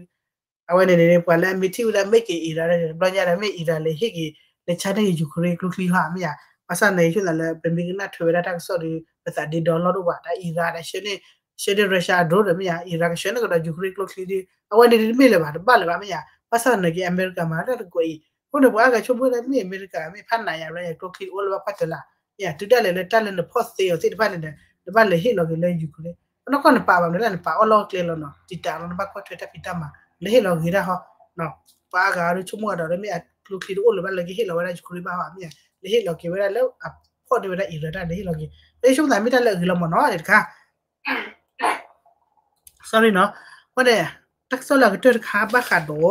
အဝဲန့ၣ်န့ၣ် ပှၤလၢအမ့ၢ်ထံၣ်ဝဲဒၣ် made in Iran တဘျီညါဒီး မ့ၢ် Iran လဲၤဟ့ၣ်က့ၤ လဲၤဆါန့ၢ်က့ၤ Ukraine ကျိချံဟီမ့ၢ်ဧါ. ဘၣ်ဆၣ်န့ၣ် ယဆိကမိၣ်လၢ ပမ့ၢ်ကနၣ်ထွဲဝဲဒၣ်တၢ်ကစီၣ်ဒီး ပသးဒ့ဒီလီၢ်ဒိၣ်ဘၣ် တၢ် Iran ဒီး ဆှၢန့ၢ် ဆှၢန့ၢ် Russia အ drone ဒီးမ့ၢ်ဧါ Iran ကဆှၢန့ၢ်ကဒီး Ukraine ကျိချံဒီး အဝဲန့ၣ်တမ့ၢ်လၢၤဘၣ် တဘၣ်လၢၤဘၣ်မ့ၢ်ဧါ. ဘၣ်ဆၣ်န့ၣ်က့ အမဲရကၤမၤတၢ်တကွဲးအံၤ အဃိန့ၣ် ပှၤအါဂၤဆိကမိၣ်ဒၣ်မ့ၢ်အမဲရကၤ မ့ၢ်ဖးနးယါဘျီ ကျိချံအိၣ်လၢဘၣ်ဖးတၢၢ်လၢ မ့ၢ်ဧါ တုၤဒၣ်လဲာ်လၢတၢ်လၢနဖီၣ်သ့အီၤသ့ၣ်တဖၣ်န့ၣ်ဒီး နဘၣ်လဲၤဟ့ၣ်လီၤက့ၤလၢ Ukraine အနီၢ်ကီၢ်နပာ်ဘၣ်မနုၤလဲၣ် နပာ်အီၣ်လီၢ်အကျဲလီၤနီၤ တံာ်တာ်လီၤ နဘၣ်ကွၢ်ထွဲတၢ်ဖံးတၢ်မၤ လဲၤဟ့ၣ်လီၤဂ့ၤတၢ်ဟီ ပှၤအါဂၤဒီးဆိကမိၣ်အဒီး မ့ၢ်အကျိချံတအိၣ်လၢၤဘၣ်လၢကဟ့ၣ်လီၤဝဲဒၣ် Ukraine ဘၣ်ဟီ မ့ၢ်ဧါ လဲၤဟ့ၣ်လီၤက့ၤဝဲဒၣ်လၢအဖီၣ်န့ၢ်ဝဲဒၣ် Iran တၢ်လဲၤဟ့ၣ်လီၤက့ၤ လၢယဆိကမိၣ်သးမ့ၢ်တၢ်လၢအဂ့ၤလီၤမ့ၢ်နီၤ တခါ sorry နီၤ အဃိန့ၣ် တၢ်ကစီၣ်လၢအကတၢၢ်တခါဘၣ်ဃးဒီး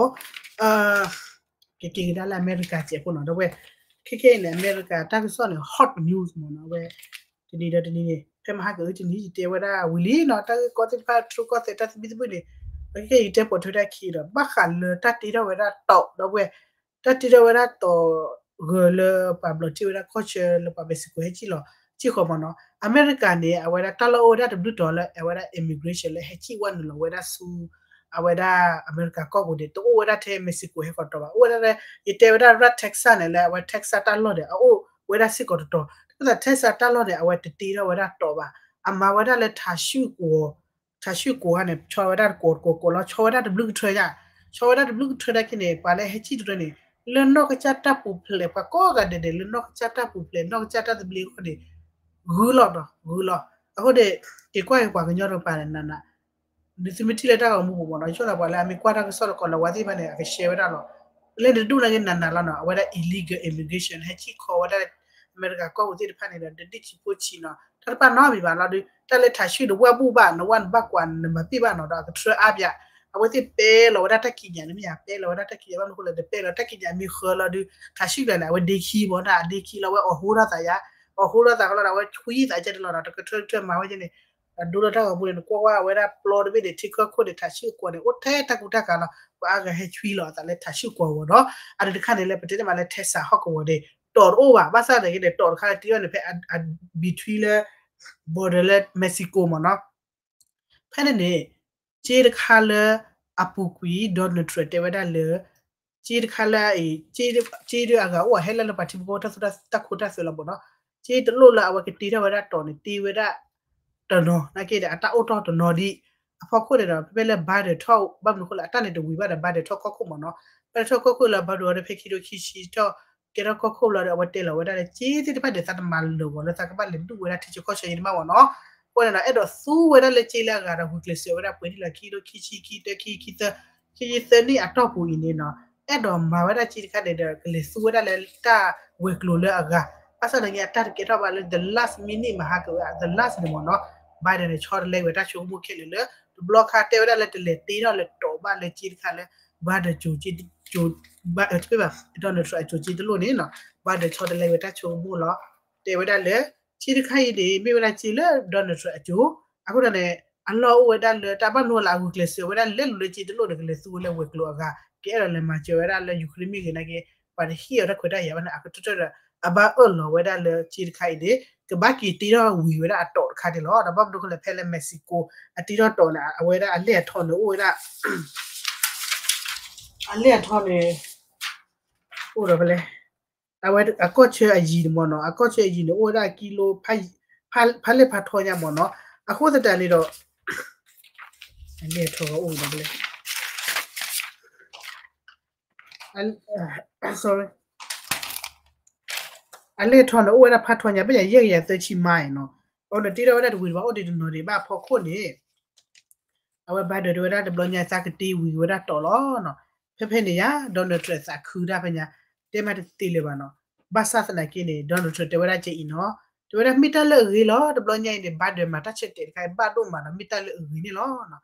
ကက့ၤကဒါလၢအမဲရကၤစဲးဖိနီၤ ဒီးဝဲ ခဲခဲအံၤန့ၣ် အမဲရကၤတၢ်ကစီၣ်န့ၣ် hot news မ့ၢ်နီၤ ဝဲ တနံၤဒီးတနံၤန့ၣ် ဖဲမဟါကအုတနံၤ ယတဲဝဲဒၣ်ဝံၤလံနီၤ တၢ်ဂ့ၢ်ကီသ့ၣ်တဖၣ် ထြူကီၢ်သဲးတၢ်သဘံၣ်သဘုၣ်န့ၣ် ခဲခဲအံၤယတဲပိာ်ထွဲတၢ်ခံဒီး ဘၣ်ဃးလၢတၢ်တ့ထီၣ်ဝဲဒၣ်တီၤ ဒီးဝဲ တၢ်တ့ထီၣ်ဝဲဒၣ်တီၤ ဂၢၤလၢပှၤဘျီးထံၣ်ဝဲဒၣ်ကီၢ်ဆၢလၢပှၤ Mexico ဟဲကံၣ်လီၤ ကံၣ်ဃီမ့ၢ်နီၤ အမဲရကၤန့ၣ် အဝဲဒၣ်တၢ်လီၢ်အိၣ်ဝဲဒၣ်တဘျုးတီၤလၢ အဝဲဒၣ် immigration လၢဟဲကံၣ်ဝဲနုာ်လီၤဝဲဒၣ်ဆူ အဝဲဒၣ်အမဲရကၤကီၢ်ပူၤန့ၣ် တအိၣ်ဝဲဒၣ်ထဲ Mexico ဟဲကီးတီၤဘၣ် အိၣ်ဝဲဒၣ်လၢ ယတဲဝဲဒၣ်ရၢ် Texas န့ၣ်လၢအဝဲ Texas တၢ်လီၢ်န့ၣ် အအိၣ်ဝဲဒၣ်စ့ၢ်ကီးတတီၤ တၢ် Texas တၢ်လီၢ်န့ၣ် အဝဲတတ့ထီၣ်ဝဲဒၣ်တီၤဘၣ် အမၤဝဲဒၣ်လၢထးဆူၣ်ကွီၤ ထးဆူၣ်ကွီၤန့ၣ် ဆီဝဲဒၣ်တကွီၤတကွီၤကွီၤလီၤ ဆီဝဲဒၣ်တဘျုးကထၢယါ ဆီဝဲဒၣ်တဘျုးကထၢဒၣ်က့န့ၣ် ပှၤလၢဟဲကံၣ်တရၢန့ၣ် လၢနီၢ်ကစၢ်တၢ်ပူၤဖျဲး ပှၤကိးဂၤဒဲးန့ၣ် လၢနီၢ်ကစၢ်တၢ်ပူၤဖျဲး နီၢ်ကစၢ်တၢ်သဘျ့အဂီၢ်န့ၣ် ဂုာ်လီၤနီၤ ဂုာ်လီၤ အဃိန့ၣ် က့ၤကွၢ်က့ၤပှၤကညီတကပၤန့ၣ် နနၤနၤ နသုမ့ၢ်ထံၣ်လၢတၢ်ဂီၤမူပူၤမ့ၢ်နီၤ ယဆိကမိၣ်လၢပှၤလၢအမ့ၢ်ကွၢ်တၢ်ကစီၣ်တကီးလၢဝဲသ့ၣ်တဖၣ်န့ၣ် အကရှဲဝဲဒၣ်လီၤ လၢနတဒူၣ်န့ၣ်က့နၤနၤလီၤနီၤ အဝဲဒၣ် illegal immigration ဟဲကံၣ်ခီဝဲဒၣ် အမဲရကၤကီၢ်ပူၤသ့ၣ်တဖၣ်န့ၣ်ဒီး တဒ်ထံဖိဆံးနီၤ တၢ်တဖၣ်နီတမံၤဘၣ်လီၤဒုး တၢ်လၢထးဆူၣ်ဒီးဝဲဘူၣ်ဘၣ် နဝဲနဘၣ်ကွၢ်နမၤပ့ၢ်ဘၣ်နီၤ ဒီးအကထြၢအါပၠး အဝဲသ့ၣ်ပဲလီၤဝဲဒၣ်တၢ်ကံးညာ်န့ၣ်မ့ၢ်ဧါ ပဲလီၤဝဲဒၣ်တၢ်ကံးညာ် ဘၣ်မနုၤဃိလဲၣ် တပဲလီၤတၢ်ကံးညာ်မ့ၢ်ဃၢလီၤဒုး ထးဆူၣ်ကျါန့ၣ် အဝဲဒ့ခံဘီနီၤ အဒ့ခံလီၤ အဝဲအိးဟိထီၣ်သးယါ အိးဟိထီၣ်သးဃီလီၤဒီး အဝဲဆွံသးကဲတလီၤနီၤ တကထြၢကထြၢမၤဝဲကဲန့ၣ် အဒိလီၤတၢ်ဂီၤပူၤန့ၣ် နကွၢ်ကွၢ်ဝဲဒၣ်ပျီတဘ့ၣ်န့ၣ် ထံကီၢ်ခိၣ်န့ၣ် ထးဆူၣ်ကွီၤန့ၣ် အိၣ်ထဲတၢ်ကူတၢ်ကၤလီၤ ပှၤအါဂၤဟဲဆွံလီၤအသးလၢထးဆူၣ်ကွီၤအဂီၢ်ဒီး အဒုးတခါန့ၣ်လၢပတဲန့ၢ်မးလၢ Texas ဟီၣ်ကဝီၤန့ၣ် တီၤတအိၣ်ဘၣ် ဘၣ်ဆၣ်န့ၣ်က့န့ၣ် တီၤတခါလၢတ့ထီၣ်န့ၣ် ဖဲ between လၢ border လၢ Mexico မ့ၢ်နီၤ ဖဲန့ၣ်န့ၣ် က့တခါလၢအပူၤကွံာ် Donald Trump တဲဝဲဒၣ်လၢ က့တခါလၢအံၤ က့ဒုးအဂၤအိၣ်အဟဲလၢလၢပှၤထံဖိကီၢ်ဖိတၢ်သူတၢ်ခိတၢ်သွဲၣ်လီၤမ့ၢ်နီၤ, က့တလိၣ်လၢအဝဲကတ့ထီၣ်ဝဲဒၣ်တီၤန့ၣ် တ့ဝဲဒၣ်တနီၤ နာ်က့ဒီး အတၢ်အိၣ်ထီၣ်တနီၤဒံး အဖီခိၣ်န့ၣ်ဒီး ဖဲဖဲလၢ Biden ထီၣ် ဘၣ်မနုၤအဃိလဲၣ် အတၢ်န့ၣ်တဝံၤဘၣ်ဒီး Biden ထီၣ်ကီၢ်ခိၣ်မ့ၢ်နီၤ, Biden ထီၣ်ကီၢ်ခိၣ်လၢ Biden အီၤဒီးဖဲခံထိခံဆံထီၣ် ကဲထီၣ်ကီၢ်ခိၣ်လီၤဒီး အဝဲတဲလီၤဝဲဒၣ်လၢက့သ့ၣ်တဖၣ်န့ၣ် သးတမၤလၢာ်ဂီၤလၢသးကဘၣ်လဲၤဒုးဝဲဒၣ်ထံဆၢကီၢ်ဆၢအံၤတမ့ၢ်မ့ၢ်နီၤ, အဃိန့ၣ်ဒီး အဲၣ်ဒိးသူဝဲဒၣ်လၢက့လၢအဂၤဒီး ဂုာ်ကျဲးစၢးဝဲဒၣ်ပှဲၤဒံၣ်လီၤ ခံထိခံဆံ ခံသၢ ခံဆံသၢ ခံဆံသၢနံၣ်အတီၢ်ပူၤအံၤန့ၣ်နီၤ, အဲၣ်ဒိးမၤဝဲဒၣ်က့တခါန့ၣ်ဒီး ကလဲၤသူဝဲဒၣ်လၢတၢ်ဝဲၤကျိၤလၢအဂၤ, ဘၣ်ဆၣ်သနာ်က့ အတၢ်တကဲထီၣ်ဘၣ်လၢ the last minute မဟါကဝဲ the last န့ၣ်မ့ၢ်နီၤ, Biden န့ၣ် ဆီတလဲဝဲတၢ်ဆိကမိၣ်ခဲလၢာ်လၢ တဘျီခါတဲဝဲဒၣ်လၢတလဲၤတ့ထီၣ်လဲၤတီၤဘၣ်လၢက့တခါလၢ Biden ကၠိ Donald Trump အကၠိက့တလိၣ်န့ၣ်နီၤ, Biden ဆီတလဲဝဲတၢ်ဆိကမိၣ်လီၤ, တဲဝဲဒၣ်လၢ က့တခါအံၤန့ၣ် မ့ၢ်ဝဲဒၣ်က့လၢ Donald Trump အကၠိ, အဃိသတးန့ၣ် အလီၢ်အိၣ်ဝဲဒၣ်လၢတၢ်ဘၣ်မနုၤလၢအဂုာ်ကျဲးစၢးဝဲဒၣ်လဲၤလိၤလၢက့တလိၣ်န့ၣ် ကလဲၤသူဝဲလၢဝဲၤကျိၤအဂၤ, ကအဲၣ်ဒိးလဲၤမၤစၢၤဝဲဒၣ်လၢ Ukraine မ့ၢ်ဂ့ၤနာ်က့ ပှၤတဟ့ၣ်အီၤတၢ်ခွဲးတၢ်ယာ်ဘၣ်န့ၣ် အကတၢၢ်တၢၢ်ဒီး အဘၣ်အၢၣ်လီၤဝဲဒၣ်လၢက့တခါအံၤန့ၣ် ကဘၣ်က့ၤတ့ထီၣ်ဝံၤဝဲဒၣ်အတီၤတခါန့ၣ်လီၤ. ဒီးဘၣ်မနုၤအဃိလဲၣ် ဖဲလၢ Mexico အတ့ထီၣ်တီၤန့ၣ် အဝဲဒၣ်အလဲၢ်အထီန့ၣ်အိၣ်ဝဲဒၣ် အလဲၢ်အထီန့ၣ် အိၣ်ဒီးဖဲလဲၣ်, အဝဲအကီၢ်ဆၢအယံၤန့ၣ်မ့ၢ်နီၤ, အကီၢ်ဆၢအယံၤန့ၣ် အိၣ်ဝဲဒၣ်ကံလိ ဖးလဲၢ်ဖးထီညါမ့ၢ်နီၤ, အဃိသတးန့ၣ်ဒီး အလဲၢ်အထီအိၣ်ဒီးဖဲလဲၣ် sorry အလဲၢ်ထီန့ၣ် အိၣ်ဝဲဒၣ်ဖးထီညါ ဘၣ်ယၤယဲၢ်ကယၤသၢဆံမါအံၤနီၤ, အဝဲန့ၣ်တ့ထီၣ်ဝဲဒၣ်တဝံၤတဘၣ် အိၣ်ဒံးတနီၤဒံးဘၣ်အဖီခိၣ်န့ၣ် အဝဲ Biden တဲဝဲဒၣ်တဘျီညါ သးကတ့ဝံၤဝဲဒၣ်တီၤလီၤနီၤ, ဖဲဖဲန့ၣ်ယါ Donald Trump သးခုတၢ်ဖဲညါ တဲမးတသ့လၢၤဘၣ်နီၤ, ဘၣ်ဆၣ်သနာ်က့န့ၣ် Donald Trump တဲဝဲဒၣ်ကဲအံၤနီၤ, တဲဝဲဒၣ်မ့ၢ်တၢ်လၢအဂ့ၤလီၤ, တဘျီညါအံၤန့ၣ် Biden မၤတၢ်ဆၢတဲာ်တခါအံၤဘၣ်ဒိၣ်မးနီၤ, မ့ၢ်တၢ်လၢအဂ့ၤန့ၣ်လီၤ,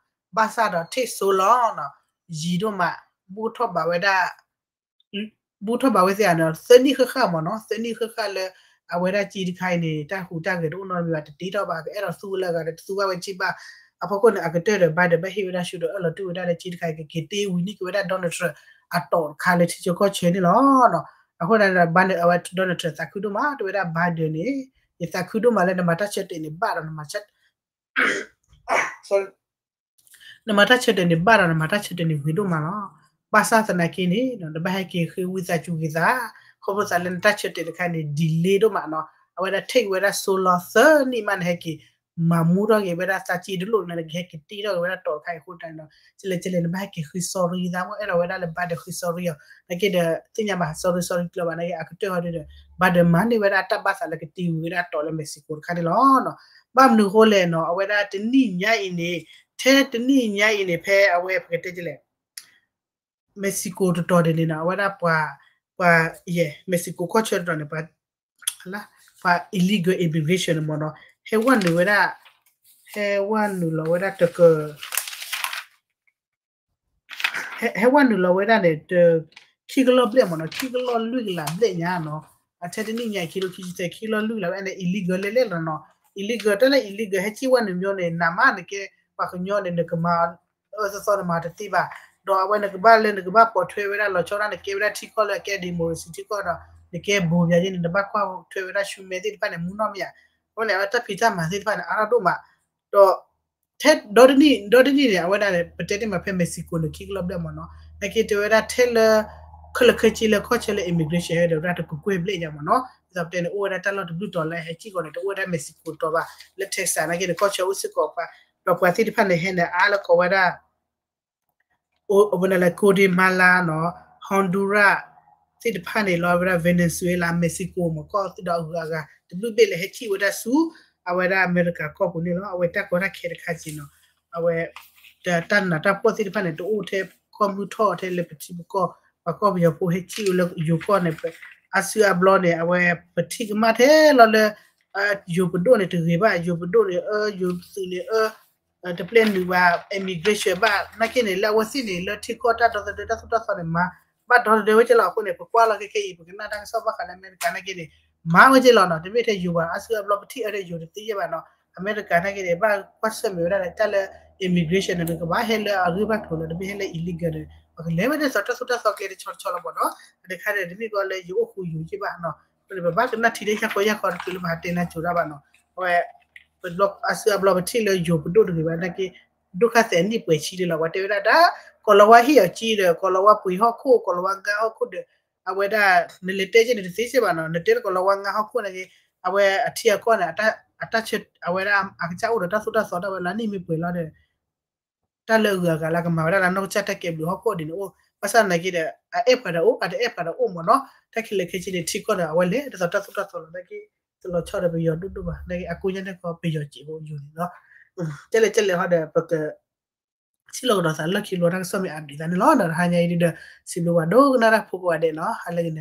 ဘၣ်ဆၣ်ဒီး take so long နီၤ, ယံာ်ဒိၣ်မး, ဘူၣ်ထီၣ်ဘးဝဲဒၣ် ဘူၣ်ထီၣ်ဘးဝဲသ့ၣ်ဧါနီၤ, သၢနံၣ်ဃၣ်ဃၣ်မ့ၢ်နီၤ, သၢနံၣ်ဃၣ်ဃၣ်လၢ အဝဲဒၣ်က့တခါအံၤန့ၣ် တၢ်ဟူးတၢ်ဂဲၤတအိၣ်နီတမံၤဘၣ်, တတ့ထီၣ်ဘၣ်, ကအဲၣ်ဒိးသူဝဲလၢအဂၤဒီး တသူဘၣ်ဝဲက့ဘၣ်, အဖီခိၣ်န့ၣ် အကတၢၢ်ဒီး Biden ဘၣ်ဟ့ၣ်ဝဲဒၣ်ဆူဒီး အၢၣ်လီၤတူၢ်ဝဲဒၣ်လၢက့တခါအံၤ ကက့ၤတ့ဝံၤန့ၢ်က့ၤဝဲဒၣ် Donald Trump အတီၤတခါလၢထံဆၢကီၢ်ဆၢန့ၣ်လီၤ. အဃိန့ၣ်ဒီး Biden အဝဲ Donald Trump သးခုဒိၣ်မး, တဲဝဲဒၣ် Biden န့ၣ် ယသးခုဒိၣ်မးလၢနမၤတၢ်ဆၢတဲာ်န့ၣ်ဘၣ်ဒီး နမၤ နမၤတၢ်ဆၢတဲာ်န့ၣ်ဘၣ်ဒီး နမၤတၢ်ဆၢတဲာ်န့ၣ်ဂ့ၤဒိၣ်မးလီၤ. ဘၣ်ဆၣ်သနာ်က့န့ၣ် နဘၣ်ဟဲက့ၤဃ့ဝံသးစူၤက့ၤသး, ခီဖျိသးလၢနတၢ်ဆၢတဲာ်တခါန့ၣ် delay ဒိၣ်မးနီၤ, အဝဲဒၣ် take ဝဲဒၣ် so long သၢနံၣ်မး နဟဲက့ၤမၤမူထီၣ်က့ၤဝဲဒၣ်သးက့တလိၣ်န့ၣ် နကဟဲက့ၤတ့ထီၣ်က့ၤဝဲဒၣ်တီၤတခါအံၤအဃိတၢ်န့ၣ်ဒီး ကလဲၣ်ကလဲၣ် နဘၣ်ဟဲက့ၤဃ့ sorry သးမ့ၢ် အဲၣ်ဒိးဝဲဒၣ်လၢ Biden ဃ့ sorry အီၤ, နာ်က့ဒီး သ့ၣ်ညါဘၣ် sorry sorry ကျၢၤဘၣ် နာ်က့ အကတၢၢ်ဟီဒုဒီး Biden မၤန့ၢ်ဝဲဒၣ်တၢ်ဘၣ်သးလၢကတ့ဝံၤဝဲဒၣ်တီၤလၢ Mexico တခါန့ၣ်လီၤ. ဘၣ်မနုၤအဃိလဲၣ်နီၤ, အဝဲဒၣ်တနံၣ်ညါအံၤန့ၣ်, ထဲတနံၣ်ညါအံၤန့ၣ် ဖဲအဝဲပကတဲဒ်လဲၣ်, Mexico တတီၤဒ်န့ၣ်နီၤ, အဝဲဒၣ်ပှၤ, ပှၤ, ယဲၢ် Mexico ကီၢ်ဆၢတတီၤန့ၣ် ပှၤ, ပှၤ illegal immigration န့ၣ်မ့ၢ်နီၤ, ဟဲဝဲနုာ်ဝဲဒၣ်, ဟဲဝဲနုာ်လီၤဝဲဒၣ်တက ဟဲဝဲနုာ်လီၤဝဲဒၣ်န့ၣ် တ, ခံကလီၢ်ဘျဲၣ်မ့ၢ်နီၤ, ခံကလီၢ်လွံၢ်ကလးဘျဲၣ်ညါနီၤ, အထဲတနံၣ်ညါအံၤ ခံကလီၢ်ခံဆံသၢ ခံကလီၢ်လွံၢ်ကလးဝဲန့ၣ် illegal လဲၣ်လဲၣ်လီၤနီၤ, illegal တၢ်လၢ illegal ဟဲကံၣ်ဝဲနုာ်မ့ၢ်န့ၣ် နးမးနကဲပှၤကညီန့ၣ် နကမၤအၢသီသီနမၤတသ့ဘၣ်, ဒီးအဝဲနကဘၣ်လၢနကဘၣ်ပိာ်ထွဲဝဲဒၣ်လီၤဆီဒၣ်နကဲဝဲဒၣ်ထံကီၢ်လၢအကဲ democracy ထံကီၢ်ဒီး နကဲဘိးဘၣ်ယဲန့ၣ် နဘၣ်ကွၢ်ထွဲဝဲဒၣ်ဆူမဲာ်သ့ၣ်တဖၣ်န့ၣ် မူနီၢ်မ့ၢ်ဧါ, အဃိန့ၣ် အဝဲတၢ်ဖံးတၢ်မၤသ့ၣ်တဖၣ်န့ၣ် အါထီၣ်ဒိၣ်မး, ဒီး ထဲဒီတနံၣ်, ဒီတနံၣ်န့ၣ် အဝဲဒၣ်န့ၣ် ပတဲတ့ၢ်မးဖဲ Mexico န့ၣ် ခံကလီၢ်ဘျဲၣ်မ့ၢ်နီၤ, နာ်က့တဲဝဲဒၣ်ထဲလၢ ခဲလၢာ်ခဲဆ့လၢကီၢ်ဆၢလၢ immigration ဟဲဒီးဝဲဒၣ်တကကွဲၢ်ဘျဲၣ်ညါမ့ၢ်နီၤ, ဒ်သိးပတဲန့ၣ် အိၣ်ဝဲဒၣ်တၢ်လီၢ်တဘျုးတီၤလၢဟဲကံၣ်ကီးန့ၣ် တအိၣ်ဝဲဒၣ် Mexico တီၤဘၣ်, လၢ Texas နာ်က့န့ၣ် ကီၢ်ဆၢအိၣ်စ့ၢ်ကီးပှၤ, ဒီးပှၤသ့ၣ်တဖၣ်န့ၣ် ဟဲန့ၣ် အါလၢကိးဝဲဒၣ် အိၣ်ဝဲဒၣ်လၢ Guatemala နီၤ, Honduras သ့ၣ်တဖၣ်န့ၣ်လီၤ, ဝဲဒၣ် Venezuela, Mexico မ့ၢ်ကီၢ်သ့ၣ်ဒီးအဂုၤအဂၤ တဘျုးဘ့ၣ်လၢဟဲကံၣ်ဝဲဒၣ်ဆူ အဝဲဒၣ်အမဲရကၤကီၢ်ပူၤန့ၣ်လီၤ. အဝဲတၢ်ကီတၢ်ခဲတခါက့ၤနီၤ, အဝဲ တၢ်နးတၢ်ဖှီၣ်သ့ၣ်တဖၣ်န့ၣ် တအိၣ်ထဲကီၢ်မုၢ်ထီၣ်ထဲလၢပထံပကီၢ်, ပှၤကီၢ်ပယီၤဖိဟဲကံၣ်ဝဲလၢယိၤကီၢ်န့ၣ်, အါစုအါဘျီန့ၣ် အဝဲပထံၣ်ကမၣ်ထဲလီၤလၢ ယိၤပဒိၣ်န့ၣ်တဂ့ၤဘၣ်, ယိၤပဒိၣ်န့ၣ်အၢ, ယိၤသုးန့ၣ်အၢ, တပျဲနုာ်ဘၣ် immigration ဘၣ်, နာ်က့န့ၣ် လၢအဝဲသ့ၣ်န့ၣ် လၢထံကီၢ်တၢ်ဒီသဒၢတၢ်သိၣ်တၢ်သီန့ၣ် မၤ, ဘၣ်ဒီသဒၢဝဲက့ၤလီၤ. အဃိန့ၣ် ပကွၢ်လီၤခဲခဲအံၤ ပကနၣ်တၢ်ကစီၣ်ဘၣ်ဃးလၢအမဲရကၤနာ်က့န့ၣ် မၤဝဲက့ၤလီၤနီၤ, တမ့ၢ်ထဲယိၤဘၣ်, အါစုအါဘျီပထံၣ်အၢထဲယိၤတသ့ယဲၢ်ဘၣ်နီၤ, အမဲရကၤနာ်က့န့ၣ် ဘၣ်ကွၢ်ဆၢၣ်မဲာ်ဝဲဒၣ်လၢတၢ်လၢ immigration န့ၣ် နကဘၣ်ဟဲလၢအဂ့ၢ်ဘၣ်ကျိၤလီၤ, တမ့ၢ်ဟဲလၢ illegal န့ၣ် ပကလဲၤဝဲဒ်သိးတၢ်သိၣ်တၢ်သီကျဲတဆီတဆီလီၤမ့ၢ်နီၤ, တခါန့ၣ် တမ့ၢ်ကီလၢယအိၣ်ဃူယိၤယဲၢ်ဘၣ်နီၤ, အဃိန့ၣ် ပဘၣ်ကနၣ်ထံလၢယၢ်ကီယၢ်ကီတချုးလၢပဟးတဲနၢ်ကၠိတၢ်ဘၣ်နီၤ, အဝဲ အါစုအါဘျီပထံၣ်လၢယိၤပဒိၣ်တဂ့ၤဘၣ်နာ်က့ ဒိၣ်ခါသဲးနံၣ်ပှဲၤဆံဒ်လီၤ. ပှၤတဲဝဲဒၣ် တၢ်ကီၤလၤဝါဟ့ၣ်အီၤကံဒီး ကီၤလၤဝါပှ့ၤဟီၣ်ခိၣ် ကီၤလၤဝါငါဟီၣ်ခိၣ်ဒီး အဝဲဒၣ် နလဲၤတဲက့န့ၣ်တသ့စ့ၢ်ဘၣ်နီၤ, နတဲတကီၤလၤဝါငါဟီၣ်ခိၣ်န့ၣ်က့ အဝဲအထံအကီၢ်န့ၣ် အတၢ်ဆၢ အဝဲဒၣ်အကစၢ်အိၣ်ဒီးတၢ်သိၣ်တၢ်သီ တၢ်ဝဲလါနံၣ်မ့ၢ်ပှဲၤလီၤဒီး တၢ်လၢအဂုၤအဂၤလၢကမၤဝဲဒၣ်လၢနီၢ်ကစၢ်တၢ်ကဲဘျုးဟီၣ်ခိၣ်ဒ်န့ၣ်အိၣ်, ဘၣ်ဆၣ်သနာ်က့ဒီး အအဲၣ်ပှၤဒီးအိၣ် အတအဲၣ်ပှၤဒီးအိၣ်မ့ၢ်နီၤ, တၢ်ခဲလၢာ်ခဲဆ့န့ၣ် ထံကီၢ်ဒီးအဝဲလဲၤဒ်သိးတၢ်သိၣ်တၢ်သီလီၤ. သနာ်က့ တလီၤဆီဒီးပယီၤဒိၣ်ဒိၣ်ဘၣ်, သနာ်က့အကိးညါန့ၣ်ကီး ပယီၤစံးဖိယိာ်န့ၣ်လီၤ. ကဲလဲၣ်ကဲလဲၣ်ဟီဒီး ပက ထံၣ်လိာ်ကဒီးသးလၢခံလီၤ တၢ်ကစီၣ်မ့ၢ်အါဒံးသးန့ၣ်လီၤ. ဒီးတဟါညါအံၤဒုဒီး စံးဘျုးပှၤဒိကနၣ်တၢ်ဖိကိးဂၤဒဲးနီၤ, ဟါလၢဂ့ၤန့ၣ်